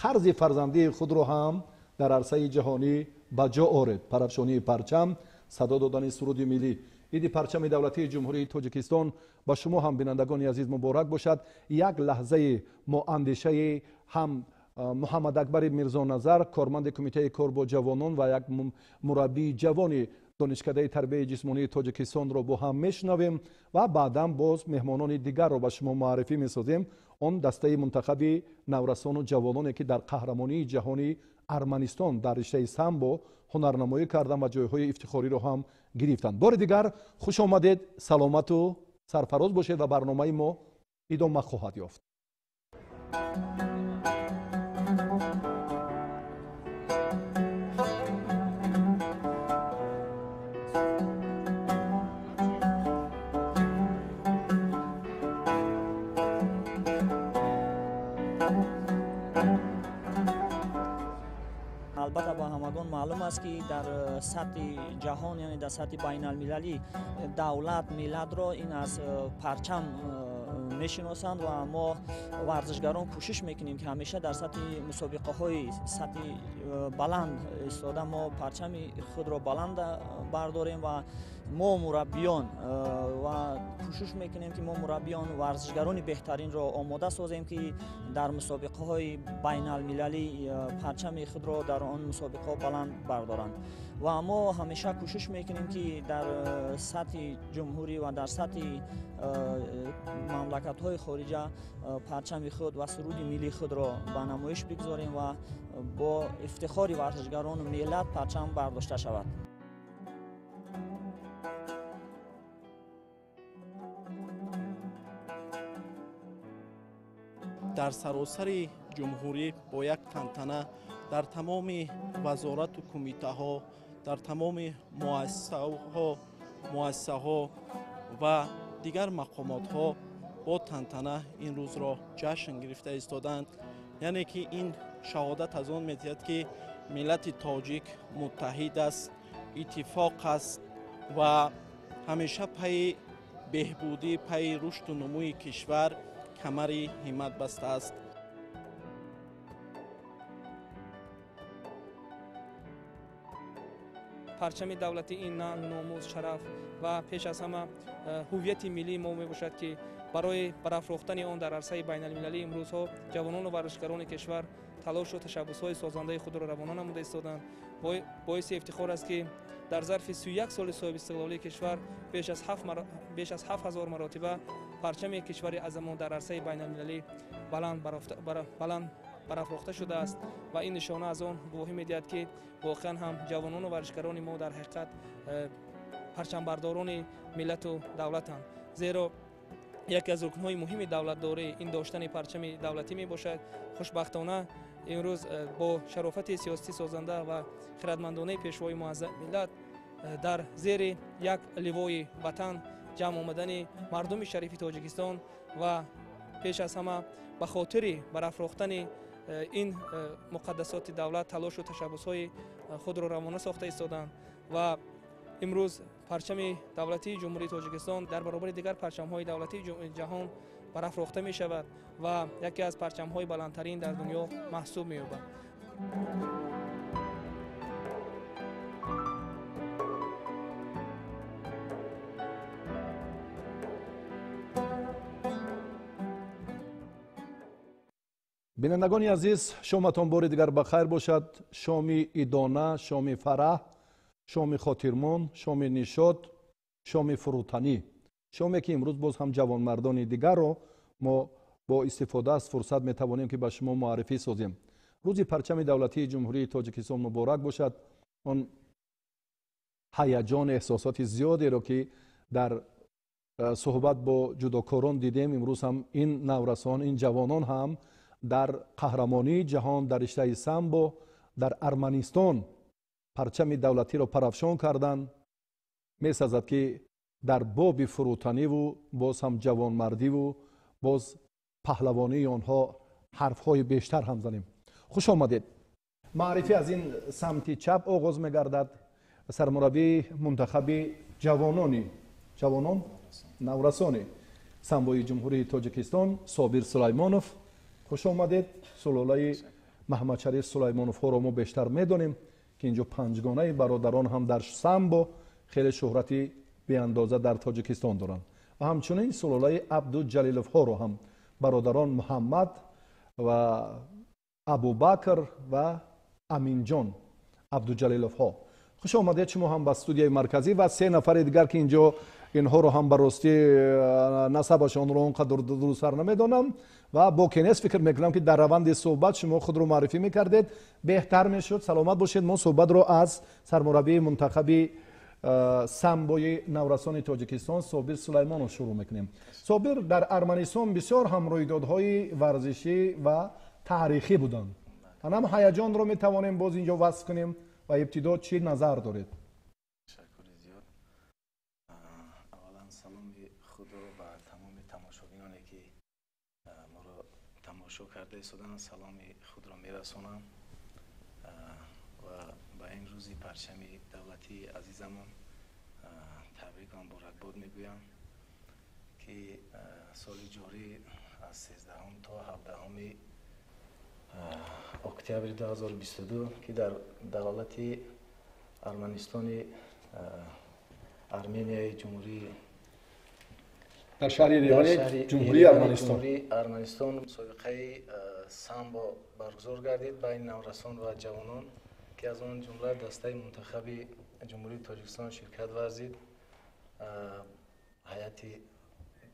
қарзи фарзандии худро ҳам дар арсаи ҷаҳонӣ ба ҷо оред. Парафшонии парчам, садо додани суруди миллӣ. Иди парчами давлатии Ҷумҳурии Тоҷикистон ба шумо ҳам, бинандагони азиз, муборак бошад. Як лаҳзаи мо андешаи ҳам Муҳаммадакбари Мирзоназар, корманди кумитаи кор бо ҷавонон ва як мураббии ҷавони донишкадаи тарбияи ҷисмонии Тоҷикистонро бо ҳам мешунавем ва баъдан боз меҳмонони дигарро ба шумо муаррифӣ месозем. Он дастаи мунтахаби наврасону ҷавононе, ки дар қаҳрамонии ҷаҳони Арманистон дар риштаи самбо ҳунарнамоӣ карданд ва ҷойҳои ифтихориро ҳам гирифтанд. Бори дигар хуш омадед, саломату сарфароз бошед ва барномаи мо идома хоҳад ёфт. Албатта ба ҳамагон маълум аст, ки дар сатҳи ҷаҳон, яъне дар сатҳи байналмилалӣ, давлат миллатро ин аз парчам мешиносанд ва мо варзишгарон кӯшиш мекунем, ки ҳамеша дар сатҳи мусобиқаҳои сатҳи баланд истода мо парчами худро баланд бардорем ва мо мураббиён ва кӯшиш мекунем, ки мо мураббиён варзишгарони беҳтаринро омода созем, ки дар мусобиқаҳои байналмилалӣ парчами худро дар он мусобиқаҳо баланд бардоранд. Ва мо ҳамеша кӯшиш мекунем, ки дар сатҳи ҷумҳурӣ ва дар сатҳи мамлакатҳои хориҷа парчами худ ва суруди миллии худро ба намоиш бигзорем ва бо ифтихори варзишгарону миллат парчам бардошта шавад. Дар саросари ҷумҳурӣ бо як тантана дар тамоми вазорату кумитаҳо, дар тамоми муассисаҳо ва дигар мақомотҳо бо тантана ин рӯзро ҷашн гирифта истоданд. Яъне ки ин шаҳодат аз он медиҳад, ки миллати тоҷик муттаҳид аст, иттифоқ аст ва ҳамеша пайи беҳбудӣ, пайи рушду нумӯи кишвар камари ҳиммат бастааст. Парчами давлатӣ ин нанг, номус, шараф ва пеш аз ҳама ҳуввияти миллии мо мебошад, ки барои барафрохтани он дар арсаи байналмилалӣ имрӯзҳо ҷавонону варзишгарони кишвар талошу ташаббусҳои созандаи худро равона намуда истоданд. Боиси ифтихор аст, ки дар зарфи 31 соли соҳибистиқлолии кишвар беш аз 7000 маротиба парчами кишвари азамон дар арсаи байналмилалӣ баланд барафрохта шудааст ва ин нишона аз он гувоҳӣ медиҳад, ки воқеан ҳам ҷавонону варзишгарони мо дар ҳақиқат парчамбардорони миллату давлатанд. Зеро яке аз рукнҳои муҳими давлатдорӣ ин доштани парчами давлатӣ мебошад. Хушбахтона имрӯз бо шарофати сиёсати созанда ва хиратмандонаи пешвои муаззами миллат дар зери як ливои ватан ҷамъ омадани мардуми шарифи Тоҷикистон ва пеш аз ҳама ба хотири барафрохтани ин муқаддасоти давлат талошу ташаббусҳои худро равона сохта истоданд ва имрӯз парчами давлатии Ҷумҳурии Тоҷикистон дар баробари дигар парчамҳои давлатии ҷаҳон барафрохта мешавад ва яке аз парчамҳои баландтарин дар дунё маҳсуб меёбад. Бинандагони азиз, шоматон бори дигар ба хайр бошад. Шоми идона, шоми фараҳ, шоми хотирмон, шоми нишот, шоми фурӯтанӣ, шоме ки имрӯз боз ҳам ҷавонмардони дигарро мо бо истифода аз фурсат метавонем ки ба шумо муаррифӣ созем. Рӯзи парчами давлатии Ҷумҳурии Тоҷикистон муборак бошад. Он ҳаяҷон, эҳсосоти зиёдеро ки дар суҳбат бо ҷудокорон дидем, имрӯз ҳам ин наврасон, ин ҷавонон ҳам дар қаҳрамонии ҷаҳон дар риштаи самбо дар Арманистон парчами давлатиро парафшон карданд. Месазад ки дар боби фурӯтаниву боз ҳам ҷавонмардиву боз паҳлавонии онҳо ҳарфҳои бештар ҳам занем. Хуш омадед. Маърифӣ аз ин самти чап оғоз мегардад. Сармураббии мунтахаби ҷавонон наврасони самбои Ҷумҳурии Тоҷикистон Собир Сулаймонов. Хуш омадед. Сулолаи Маҳмадшариф Сулаймоновҳоро мо бештар медонем ки инҷо панҷгонаи бародарон ҳам дар самбо хеле шӯҳрати беандоза дар Тоҷикистон доранд ва ҳамчунин сулолаи Абдуҷалиловҳоро ҳам бародарон Муҳаммад ва Абубакр ва Аминҷон Абдуҷалиловҳо. Хуш омадед шумо ҳам ба студияи марказӣ ва се нафари дигар ки инҷо инҳоро ҳам ба ростӣ насабашонро он қадар дурусттар намедонам ва бо кенес фикр мекунам ки дар раванди суҳбат шумо худро муаррифӣ мекардед, беҳтар мешуд. Саломат бошед. Мо суҳбатро аз сармураббии мунтахаби самбои наврасони Тоҷикистон Собир Сулаймонов шурӯъ мекунем. Собир, дар Арманистон бисёр ҳам рӯйдодҳои варзишӣ ва таърихӣ буданд. Ҳанам ҳаяҷонро метавонем боз инҷо васф кунем ва ибтидо чӣ назар доред? Ташаккури зиёд. Аввалан саломи худро ба тамоми тамошобиноне ки моро тамошо карда истоданд, саломи худро мерасонам ва ба ин рӯзи парчами давлатии азизамон табрик ва муборакбод мегӯям ки соли ҷорӣ аз 13 то 17 октябри 2022 ки дар давлати Арманистони Арменияи ҷумҳурии дар шаҳри Еревани ҷумҳурии Арманистон мусобиқаи самбо баргузор гардид байни наврасон ва ҷавонон ки аз он ҷумла дастаи мунтахаби Ҷумҳурии Тоҷикистон ширкат варзид. Ҳайати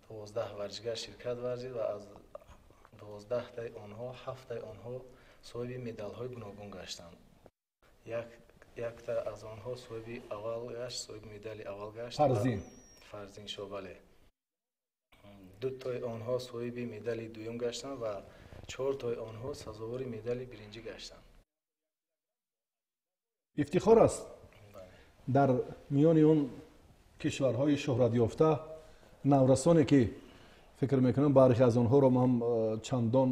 12 варзишгар ширкат варзид ва аз 12-таи онҳо 7-таи онҳо соҳиби медалҳои гуногун гаштанд. Якта аз онҳо соҳиби аввал гашт, соҳиби медали аввал гашт. Фарзин Шобале. 2-тои онҳо соҳиби медали дуюм гаштанд ва 4-тои онҳо сазовори медали биринҷӣ гаштанд. Ифтихор аст дар миёни он кишварҳои шӯҳратёфта наврасоне ки фикр мекунам бархе аз онҳоро ман чандон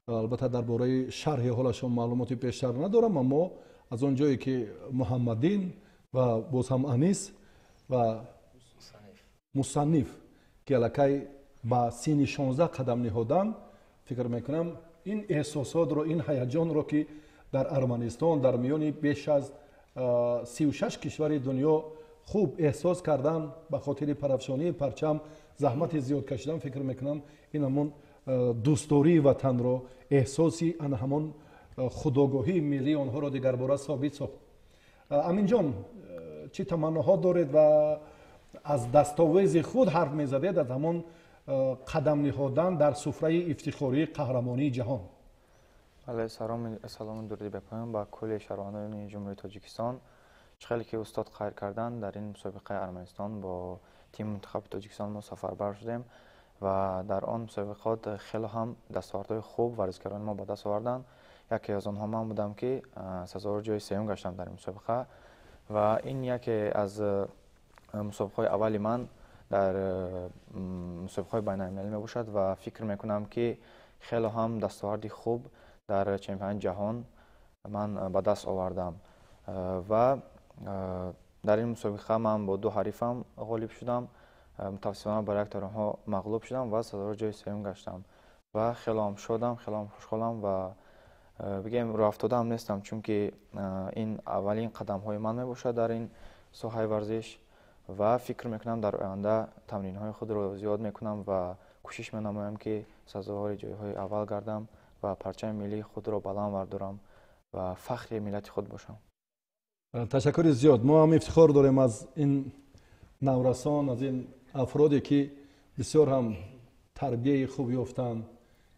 албатта дар бораи шарҳи ҳолашон маълумоти бештар надорам, аммо аз он ҷое ки Муҳаммадин ва боз ҳам Анис ва Мусанниф ки аллакай ба синни 16 қадам ниҳоданд, фикр мекунам ин эҳсосотро, ин ҳаяҷонро ки дар Арманистон дар миёни беш аз 36 кишвари дунё хуб эҳсос кардан ба хотири парафшонии парчам заҳмати зиёд кашидан, фикр мекунам ин ҳамон дӯстдории ватанро, эҳсоси ана ҳамон худогоҳии миллии онҳоро дигарбора собит сохт. Аминҷон, чӣ таманноҳо доред ва аз дастовези худ ҳарф мезадед аз ҳамон қадам ниҳодан дар суфраи ифтихории қаҳрамонии ҷаҳон? Бале, салому дуруди бепоён ба кулли шаҳрвандони Ҷумҳурии Тоҷикистон. Чӣ хеле ки устод қайд карданд, дар ин мусобиқаи Арманистон бо тими мунтахаби Тоҷикистон мо сафарбар шудем ва дар он мусобиқот хеле ҳам дастовардҳои хуб варзишгарони мо ба даст оварданд. Яке аз онҳо ман будам, ки сазовори ҷои сеюм гаштам дар ин мусобиқа ва ин яке аз мусобиқаҳои аввали ман дар мусобиқаҳои байналмилалӣ мебошад ва фикр мекунам, ки хеле ҳам дастоварди хуб дар чемпионати ҷаҳон ман ба даст овардам ва дар ин мусобиқа ман бо ду ҳарифам ғолиб шудам. Мутаассифона, бар яктаи онҳо мағлуб шудам ва сазовори ҷои сеюм гаштам ва хеле ҳам шодам, хеле ҳам хушҳолам ва бигем, рӯҳафтодаам нестам, чунки ин аввалин қадамҳои ман мебошад дар ин соҳаи варзиш ва фикр мекунам, дар оянда тамринҳои худро зиёд мекунам ва кӯшиш менамоям, ки сазовори ҷойҳои аввал гардам ва парчами миллии худро баланд бардорам ва фахри миллати худ бошам. Ташаккури зиёд. Мо ҳам ифтихор дорем аз ин наврасон, аз ин афроде, ки бисёр ҳам тарбияи хуб ёфтанд.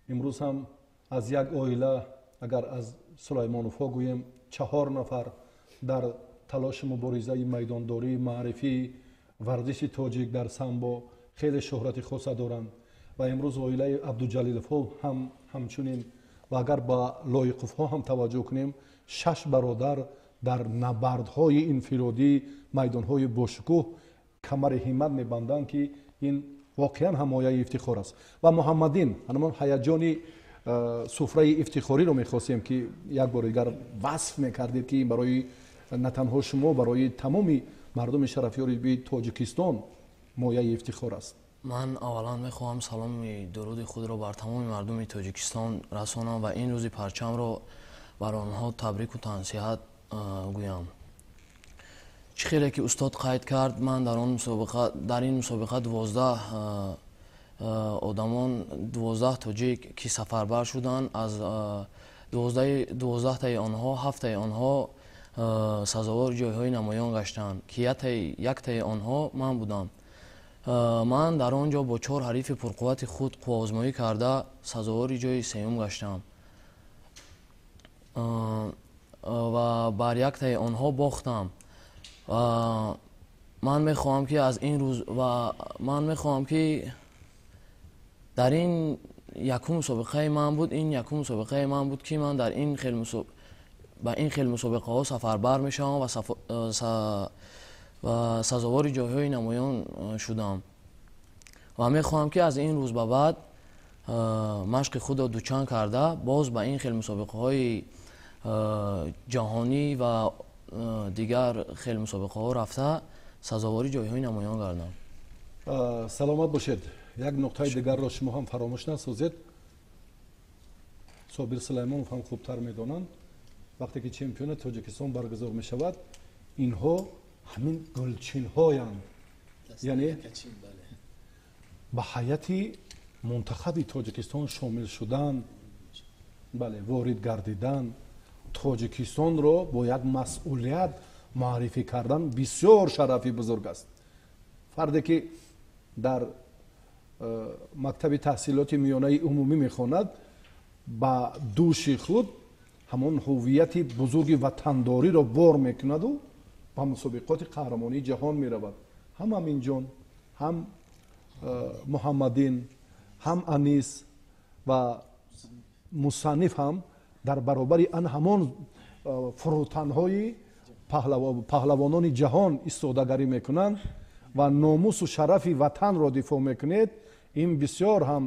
Имрӯз ҳам аз як оила, агар аз Сулаймоновҳо гӯем, чаҳор нафар дар талоши муборизаи майдондории маърифии варзиши тоҷик дар самбо хеле шӯҳрати хоса доранд ва имрӯз оилаи Абдуҷалиловҳо ҳам ҳамчунин. Ва агар ба Лоиқовҳо ҳам таваҷҷӯҳ кунем, шаш бародар дар набардҳои инфиродӣ майдонҳои бошукӯҳ камари ҳиммат мебанданд, ки ин воқеан ҳам мояи ифтихор аст. Ва Муҳаммадин, ҳамон ҳаяҷони суфраи ифтихориро мехостем, ки як бори дигар васф мекардед, ки барои на танҳо шумо, барои тамоми мардуми шарафёри Тоҷикистон мояи ифтихор аст. Ман аввалан мехоҳам саломи дуруди худро бар тамоми мардуми Тоҷикистон расонам ва ин рӯзи парчамро бар онҳо табрику тансиҳат гӯям. Чӣ хеле ки устод қайд кард, ман дар он мусобиқа, дар ин мусобиқа 12 одамон, 12 тоҷик ки сафарбар шуданд, аз 12таи онҳо ҳафтаи онҳо сазовори ҷойҳои намоён гаштанд, ки яктаи онҳо ман будам. Ман дар он ҷо бо чор ҳарифи пурқуввати худ қувваозмоӣ карда, сазовори ҷои сеюм гаштам ва бар яктаи онҳо бохтам. Ман мехоҳам, ки аз ин рӯз ва ман мехоҳам, ки дар ин якум мусобиқаи ман буд, ин якум мусобиқаи ман буд, ки ман дар ин хел ба ин хел мусобиқаҳо сафарбар мешавам ва сазовори ҷойҳои намоён шудам ва мехоҳам, ки аз ин рӯз ба баъд машқи худро дучанд карда, боз ба ин хел мусобиқаҳои ҷаҳонӣ ва дигар хел мусобиқаҳо рафта, сазовори ҷойҳои намоён гардам. Саломат бошед. Як нуқтаи дигарро шумо ҳам фаромӯш насозед. Собир Сулаймонов ҳам хубтар медонанд, вақте ки чемпионати Тоҷикистон баргузор мешавад, инҳо ҳамин гулчинҳоянд, яъне ба ҳайати мунтахаби Тоҷикистон шомил шудан, бале, ворид гардидан, Тоҷикистонро бо як масъулият муаррифӣ кардан бисёр шарафи бузург аст. Фарде ки дар мактаби таҳсилоти миёнаи умумӣ мехонад, ба дӯши худ ҳамон ҳуввияти бузурги ватандориро бор мекунаду ба мусобиқоти қаҳрамонии ҷаҳон меравад. Ҳам Аминҷон, ҳам Муҳаммадин, ҳам Анис ва мусанниф ҳам дар баробари ан ҳамон фурӯтанҳои паҳлавонони ҷаҳон истодагарӣ мекунанд ва номусу шарафи ватанро дифоъ мекунед. Ин бисёр ҳам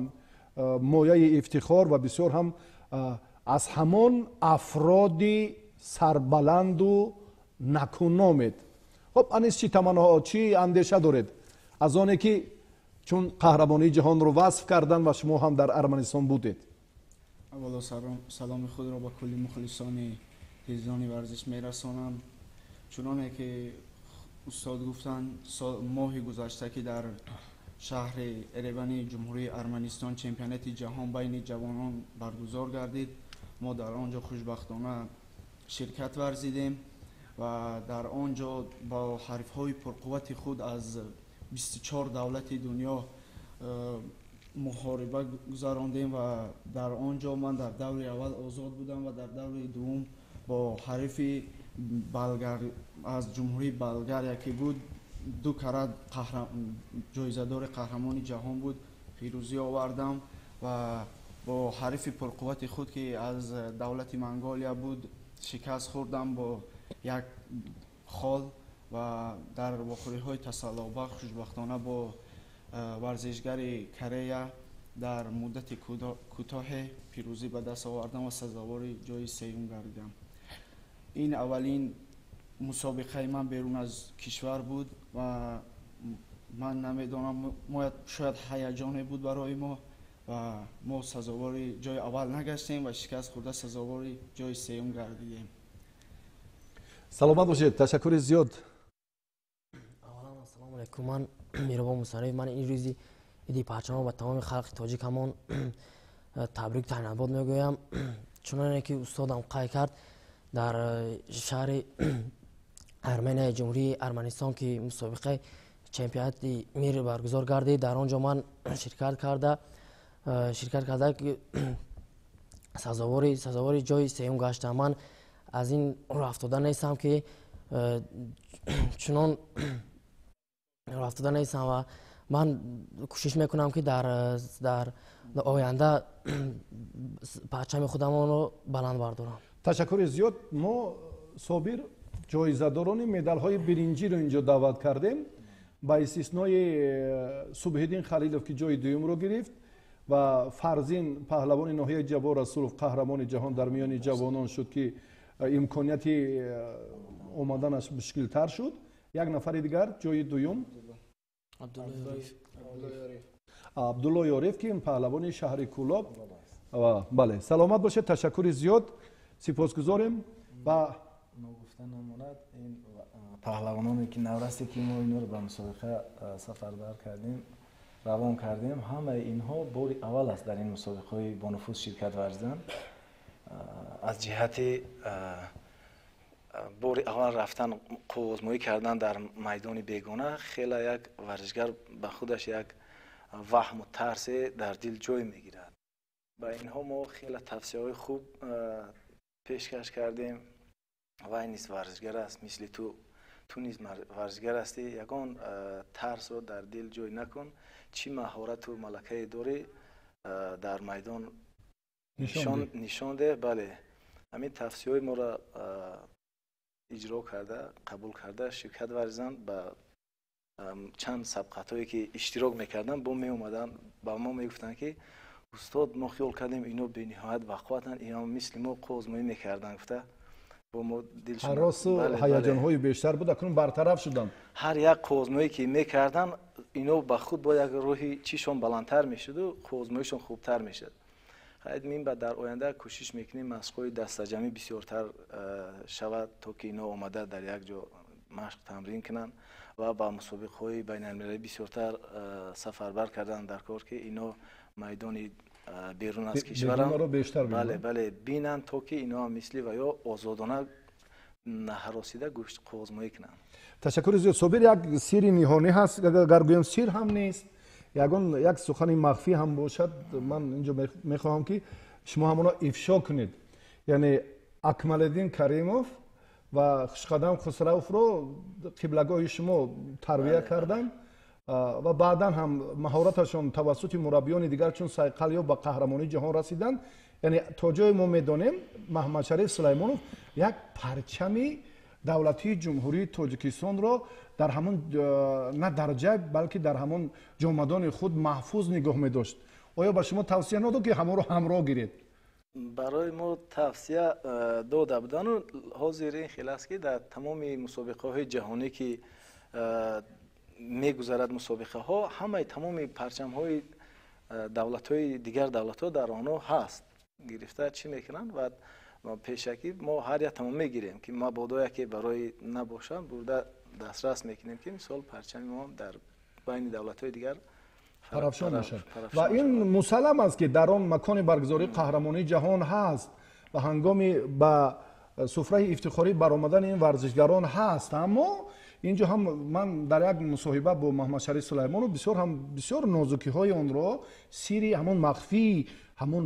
мояи ифтихор ва бисёр ҳам аз ҳамон афроди сарбаланду накуномед. Хуб, Анис, чӣ таманноҳо, чӣ андеша доред аз оне ки чун қаҳрамонии ҷаҳонро васф кардан ва шумо ҳам дар Арманистон будед? Аввало саломи худро ба кулли мухлисони телевизиони варзиш мерасонам. Чуноне ки устод гуфтанд, моҳи гузашта, ки дар шаҳри Эревани Ҷумҳурии Арманистон чемпионати ҷаҳон байни ҷавонон баргузор гардид, мо дар он ҷо хушбахтона ширкат варзидем ва дар он ҷо бо ҳарифҳои пурқуввати худ аз 24 давлати дунё. Муҳориба гузарондем ва дар он ҷо ман дар даври аввал озод будам ва дар даври дуввум бо ҳарифи Болгар аз ҷумҳурии Болгария, ки буд ду карат ҷоизадори қаҳрамони ҷаҳон буд, пирӯзӣ овардам ва бо ҳарифи пурқуввати худ, ки аз давлати Монголия буд, шикаст хӯрдам бо як хол ва дар вохӯриҳои тасаллобахш хушбахтона бо варзишгари Корея дар муддати кӯтоҳе пирӯзӣ ба даст овардам ва сазовори ҷои сеюм гардидам. Ин аввалин мусобиқаи ман берун аз кишвар буд ва ман намедонам, шояд ҳаяҷоне буд барои мо ва мо сазовори ҷои аввал нагаштем ва шикаст хӯрда сазовори ҷои сеюм гардидем. Саломат бошед, ташаккури зиёд. Аввалан, ассалому алайкум, ман Миробон Мусариев. Ман ин рӯзи иди парчамро ба тамоми халқи тоҷикамон табрик таҳниятбод мегӯям. Чуноне ки устодам қайд кард, дар шаҳри Арменияи Ҷумҳурии Арманистон, ки мусобиқаи чемпионати мир баргузор гардид, дар он ҷо ман ширкат карда сазовори ҷои сеюм гаштам. Ман аз ин рӯҳафтода нестам, ки чунон рӯҳафтода нестам ва ман кӯшиш мекунам, ки дар оянда парчами худамонро баланд бардорам. Ташаккури зиёд. Мо, Собир, ҷоизадорони медалҳои биринҷиро инҷо даъват кардем, ба истиснои Субҳиддин Халилов, ки ҷои дуюмро гирифт, ва Фарзин, паҳлавони ноҳияи Ҷаббор Расулов, қаҳрамони ҷаҳон дар миёни ҷавонон шуд, ки имконияти омаданаш мушкилтар шуд. Як нафари дигар ҷои дуюм Абдулло Ёрев, ки паҳлавони шаҳри Кӯлоб. Бале, саломат бошед, ташаккури зиёд, сипосгузорем. Ва ногуфта намонад, ин паҳлавононе ки наврасте, ки мо инҳоро ба мусобиқа сафарбар кардем, равон кардем, ҳамаи инҳо бори аввал аст дар ин мусобиқаҳои бонуфуз ширкат варзиданд. Аз ҷиҳати бори аввал рафтан, қувваозмоӣ кардан дар майдони бегона, хеле як варзишгар ба худаш як ваҳму тарсе дар дил ҷой мегирад. Ба инҳо мо хеле тавсияҳои хуб пешкаш кардем. Вай низ варзишгар аст, мисли ту, ту низ варзишгар ҳастӣ, ягон тарсро дар дил ҷой накун, чӣ маҳорату малакае дорӣ, дар майдон нишон деҳ. Бале, ҳамин тавсияҳои моро иҷро карда, қабул карда, ширкат варзиданд. Ба чанд сабқатҳое ки иштирок мекарданд, бо меомаданд ба мо мегуфтанд, ки устод, мо хиёл кардем ино бениҳоят бақувватанд, ино мисли мо қувваозмоӣ мекарданд, гуфта бо мо ҳаросу ҳаяҷонҳои бештар буд, акнун бартараф шуданд. Ҳар як қувваозмоӣ ки мекарданд, ино ба худ бо як рӯҳи чишон баландтар мешуду қувваозмоишон хубтар мешуд. Хайр, минбаъд дар оянда кӯшиш мекунем машқҳои дастаҷамъӣ бисёртар шавад, то ки ино омада дар як ҷо машқ тамрин кунанд ва ба мусобиқаҳои байналмилалӣ бисёртар сафарбар кардан дар кор, ки ино майдони берун аз кишварам бале, бале, бинанд, то ки ино мисли ва ё озодона наҳаросида гӯшт қувваозмоӣ кунанд. Ташаккури зиёд, Собир. Як сири ниҳонӣ ҳаст, агар гӯем сир ҳам нест, ягон як сухани махфӣ ҳам бошад, ман инҷо мехоҳам, ки шумо ҳамонро ифшо кунед. Яъне Акмалиддин Каримов ва Хушқадам Хусравовро қиблагоҳи шумо тарбия карданд ва баъдан ҳам маҳораташон тавассути мураббиёни дигар чун сайқал ё ба қаҳрамонии ҷаҳон расиданд. Яъне то ҷое мо медонем, Маҳмадшариф Сулаймонов як парчами давлатии Ҷумҳурии Тоҷикистонро дар ҳамон на дар ҷайб, балки дар ҳамон ҷомадони худ маҳфуз нигоҳ медошт. Оё ба шумо тавсия надод, ки ҳамонро ҳамроҳ гиред? Барои мо тавсия дода будану ҳозир ин хел аст, ки дар тамоми мусобиқаҳои ҷаҳонӣ ки мегузарад мусобиқаҳо, ҳамаи тамоми парчамҳои давлатҳои дигар давлатҳо дар онҳо ҳаст, гирифта чӣ мекунанд ва пешакӣ мо ҳар як тамом мегирем, ки мабодо яке барои набошад, бурда дастрас мекунем, ки мисол парчами мо дар байни давлатҳои дигар парафшон бошад. Ва ин мусаллам аст, ки дар он макони баргузории қаҳрамонии ҷаҳон ҳаст ва ҳангоми ба суфраи ифтихорӣ баромадани ин варзишгарон ҳаст, аммо Инҷо ҳам ман дар як мусоҳиба бо Муҳаммадшариф Сулаймонов бисёр ҳам бисёр нозукиҳои онро, сири ҳамон махфии ҳамон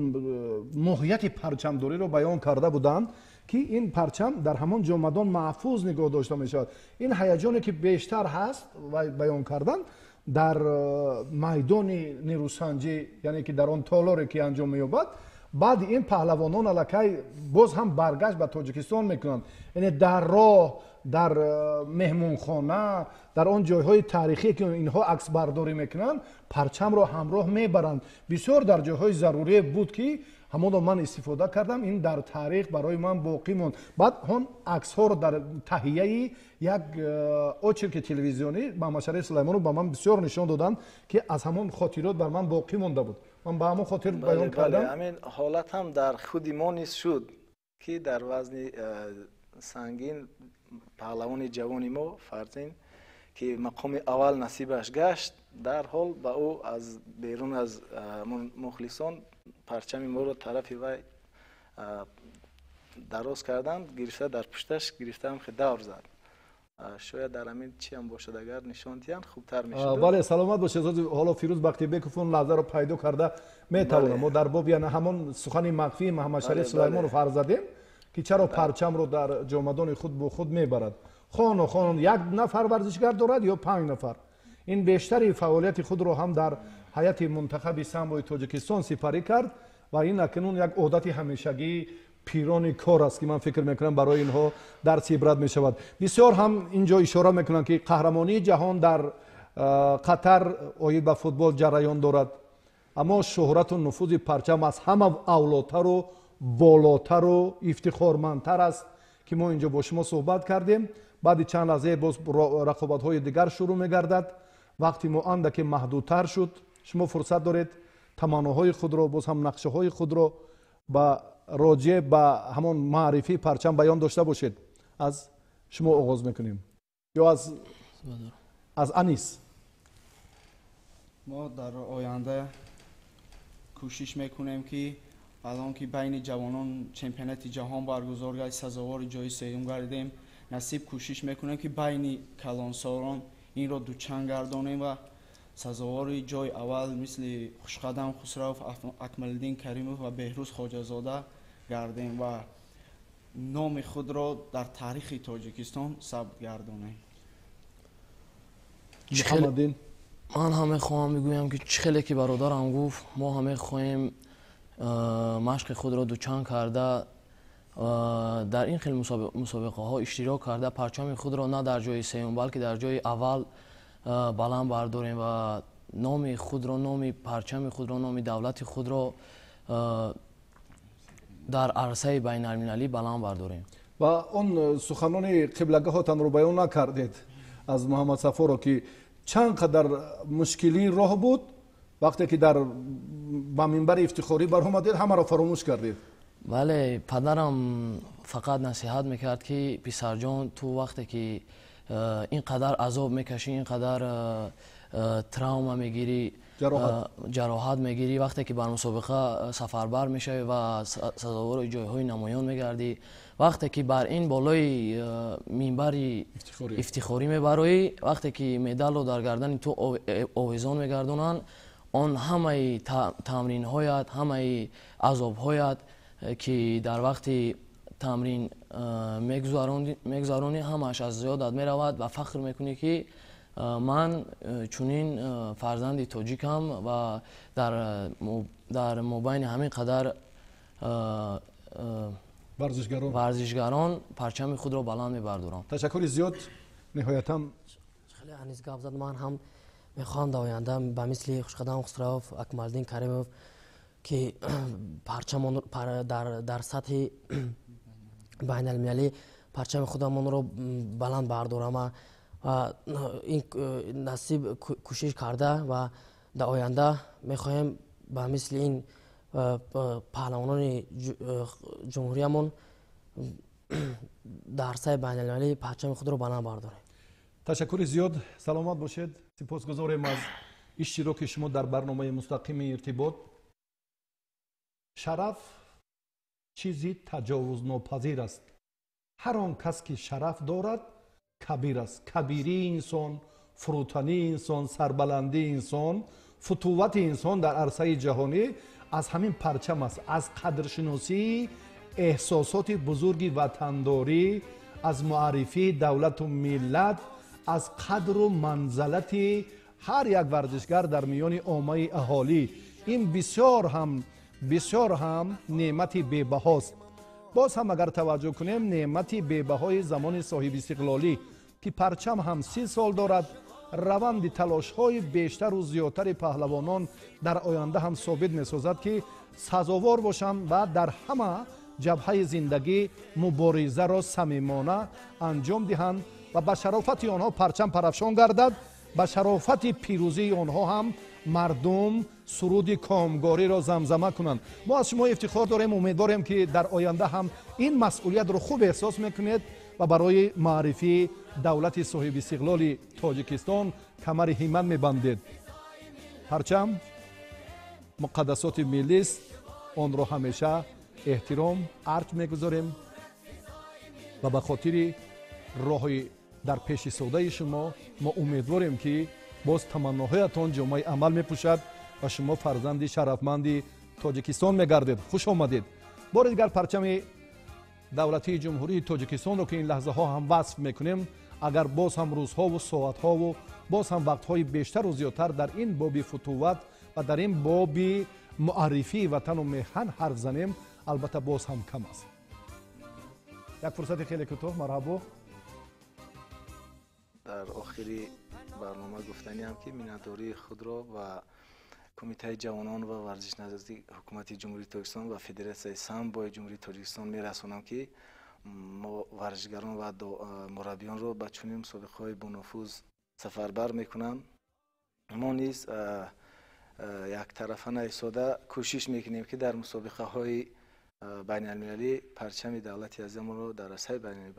моҳияти парчамдориро баён карда буданд, ки ин парчам дар ҳамон ҷомадон маҳфуз нигоҳ дошта мешавад. Ин ҳаяҷоне ки бештар ҳаст ва баён кардан дар майдони нерӯсанҷӣ, яъне ки дар он толоре ки анҷом меёбад, баъди ин паҳлавонон аллакай боз ҳам баргашт ба Тоҷикистон мекунанд. Яъне дар роҳ, дар меҳмонхона, дар он ҷойҳои таърихие ки инҳо аксбардорӣ мекунанд, парчамро ҳамроҳ мебаранд. Бисёр дар ҷойҳои зарурие буд, ки ҳамонро ман истифода кардам, ин дар таърих барои ман боқӣ монд. Баъд он аксҳоро дар таҳияи як очерки телевизионӣ Муҳаммадшариф Сулаймонов ба ман бисёр нишон доданд, ки аз ҳамон хотирот бар ман боқӣ монда буд. Ман ба ҳамон хотир баён кардам. Ҳамин ҳолат ҳам дар худи мо низ шуд, ки дар вазни сангин паҳлавони ҷавони мо Фарзин, ки мақоми аввал насибаш гашт, дарҳол ба ӯ аз берун аз мухлисон парчами моро тарафи вай дароз карданд, гирифта дар пушташ гирифтаам, хе давр зад. Шояд дар ҳамин чи ҳам бошад, агар нишон диҳанд, хубтар мешуд. Бале, саломат бошед. Ҳоло Фирӯз Бахтибеков он лаҳзаро пайдо карда метавонад. Мо дар боби ҳамон сухани махфии Муҳаммадшариф Сулаймонов арз задем, ки чаро парчамро дар ҷомадони худ бо худ мебарад. Хону хон як нафар варзишгар дорад ё 5 нафар. Ин бештари фаъолияти худро ҳам дар ҳайати мунтахаби самбои Тоҷикистон сипарӣ кард ва ин акнун як одати ҳамешагии пирони кор аст, ки ман фикр мекунам барои инҳо дарси ибрат мешавад. Бисёр ҳам инҷо ишора мекунанд, ки қаҳрамонии ҷаҳон дар Қатар оид ба футбол ҷараён дорад, аммо шӯҳрату нуфузи парчам аз ҳама авлотару болотару ифтихормандтар аст, ки мо инҷо бо шумо суҳбат кардем. Баъди чанд лаҳзае боз рақобатҳои дигар шурӯъ мегардад. Вақти мо андаке маҳдудтар шуд. Шумо фурсат доред таманноҳои худро, боз ҳам нақшаҳои худро ба роҷеъ ба ҳамон маърифии парчам баён дошта бошед. Аз шумо оғоз мекунем ё аз Анис? Мо дар оянда кӯшиш мекунем, ки алон ки байни ҷавонон чемпионати ҷаҳон баргузор гардид, сазовори ҷои сеюм гардидем, насиб кӯшиш мекунем, ки байни калонсолон инро дучанд гардонем ва сазовори ҷои аввал мисли Хушқадам Хусравов, Акмалиддин Каримов ва Беҳрӯз Хоҷазода гардем ва номи худро дар таърихи Тоҷикистон сабт гардонем. Ман ҳам мехоҳам бигӯям, ки чӣ хеле ки бародарам гуфт, мо ҳам мехоҳем машқи худро дучанд карда, дар ин хел мусобиқаҳо иштирок карда, парчами худро на дар ҷои сеюм, балки дар ҷои аввал баланд бардорем ва номи худро, номи парчами худро, номи давлати худро дар арсаи байналмилалӣ баланд бардорем. Ва он суханони қиблагоҳотанро баён накардед аз Муҳаммадсафоро, ки чанд қадар мушкилии роҳ буд, вақте ки дар ба минбари ифтихорӣ баромадед, ҳамаро фаромӯш кардед. Бале, падарам фақат насиҳат мекард, ки писарҷон, ту вақте ки ин қадар азоб мекашӣ, ин қадар травма мегирӣ, ҷароҳат мегирӣ, вақте ки бар мусобиқа сафарбар мешавӣ ва сазовори ҷойҳои намоён мегардӣ, вақте ки бар ин болои минбари ифтихорӣ мебароӣ, вақте ки медалро дар гардани ту овезон мегардонанд, он ҳамаи тамринҳоят, ҳамаи азобҳоят, ки дар вақти тамрин мегузаронӣ, ҳамааш аз ёдат меравад ва фахр мекунӣ, ки ман чунин фарзанди тоҷикам ва дар мобайни ҳамин қадар варзишгарон парчами худро баланд мебардорам. Ташаккури зиёд. Ниҳоятан хеле Анис гап зад. Ман ҳам мехоҳам дар оянда ба мисли Хушқадам Хусравов, Акмалиддин Каримов, ки парчамон дар сатҳи байналмилалӣ парчами худамонро баланд бардорам ва ин насиб кӯшиш карда ва дар оянда мехоҳем ба мисли ин паҳлавонони ҷумҳуриямон дар арсаи байналмилалӣ парчами худро баланд бардорем. Ташаккури зиёд, саломат бошед. Сипосгузорем аз иштироки шумо дар барномаи мустақими иртибот. Шараф чизи таҷовузнопазир аст. Ҳар он кас ки шараф дорад, кабир аст. Кабирии инсон, фурӯтании инсон, сарбаландии инсон, футуввати инсон дар арсаи ҷаҳонӣ аз ҳамин парчам аст, аз қадршиносии эҳсосоти бузурги ватандорӣ, аз муаррифии давлату миллат, аз қадру манзалати ҳар як варзишгар дар миёни оммаи аҳолӣ. Ин бисёр ҳам неъмати бебаҳост. Боз ҳам агар таваҷҷӯҳ кунем, неъмати бебаҳои замони соҳибистиқлолӣ, ки парчам ҳам 30 сол дорад, раванди талошҳои бештару зиёдтари паҳлавонон дар оянда ҳам собит месозад, ки сазовор бошанд ва дар ҳама ҷабҳаи зиндагӣ муборизаро самимона анҷом диҳанд ва ба шарофати онҳо парчам парафшон гардад, ба шарофати пирӯзии онҳо ҳам мардум суруди комгориро замзама кунанд. Мо аз шумо ифтихор дорем, умедворем, ки дар оянда ҳам ин масъулиятро хуб эҳсос мекунед ва барои маърифии давлати соҳибистиқлоли Тоҷикистон камари ҳиммат мебандед. Парчам муқаддасоти миллист, онро ҳамеша эҳтиром арҷ мегузорем ва ба хотири роҳи дар пеши содаи шумо мо умедворем, ки боз таманноҳоятон ҷомаи амал мепӯшад ва шумо фарзанди шарафманди Тоҷикистон мегардед. Хуш омадед. Бори дигар парчами давлатии Ҷумҳурии Тоҷикистонро, ки ин лаҳзаҳо ҳам васф мекунем, агар боз ҳам рӯзҳову соатҳову боз ҳам вақтҳои бештару зиёдтар дар ин боби футувват ва дар ин боби муаррифии ватану меҳан ҳарф занем, албатта боз ҳам кам аст. Як фурсати хеле кӯтоҳ, марҳабо. Дар охири барнома гуфтаниам, ки миннатдории худро ба Кумитаи ҷавонон ва варзиш назди Ҳукумати Ҷумҳурии Тоҷикистон ва Федератсияи самбои Ҷумҳурии Тоҷикистон мерасонам, ки мо варзишгарон ва мураббиёнро ба чунин мусобиқаҳои бонуфуз сафарбар мекунанд. Мо низ яктарафа наистода кӯшиш мекунем, ки дар мусобиқаҳои байналмилалӣ парчами давлати азизамонро дар арсаи байналмилалӣ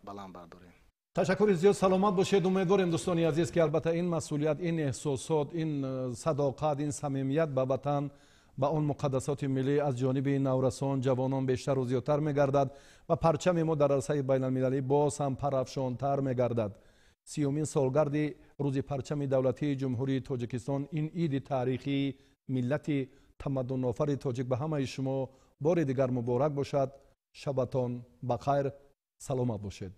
баланд бардорем. Ташаккури зиёд, саломат бошед. Умедворем, дӯстони азиз, ки албатта ин масъулият, ин эҳсосот, ин садоқат, ин самимият ба ватан, ба он муқаддасоти миллӣ аз ҷониби наврасон, ҷавонон бештару зиёдтар мегардад ва парчами мо дар арсаи байналмилалӣ боз ҳам парафшонтар мегардад. 30-умин солгарди рӯзи парчами давлатии Ҷумҳурии Тоҷикистон, ин иди таърихии миллати тамаддунофари тоҷик ба ҳамаи шумо бори дигар муборак бошад. Шабатон ба хайр, саломат бошед.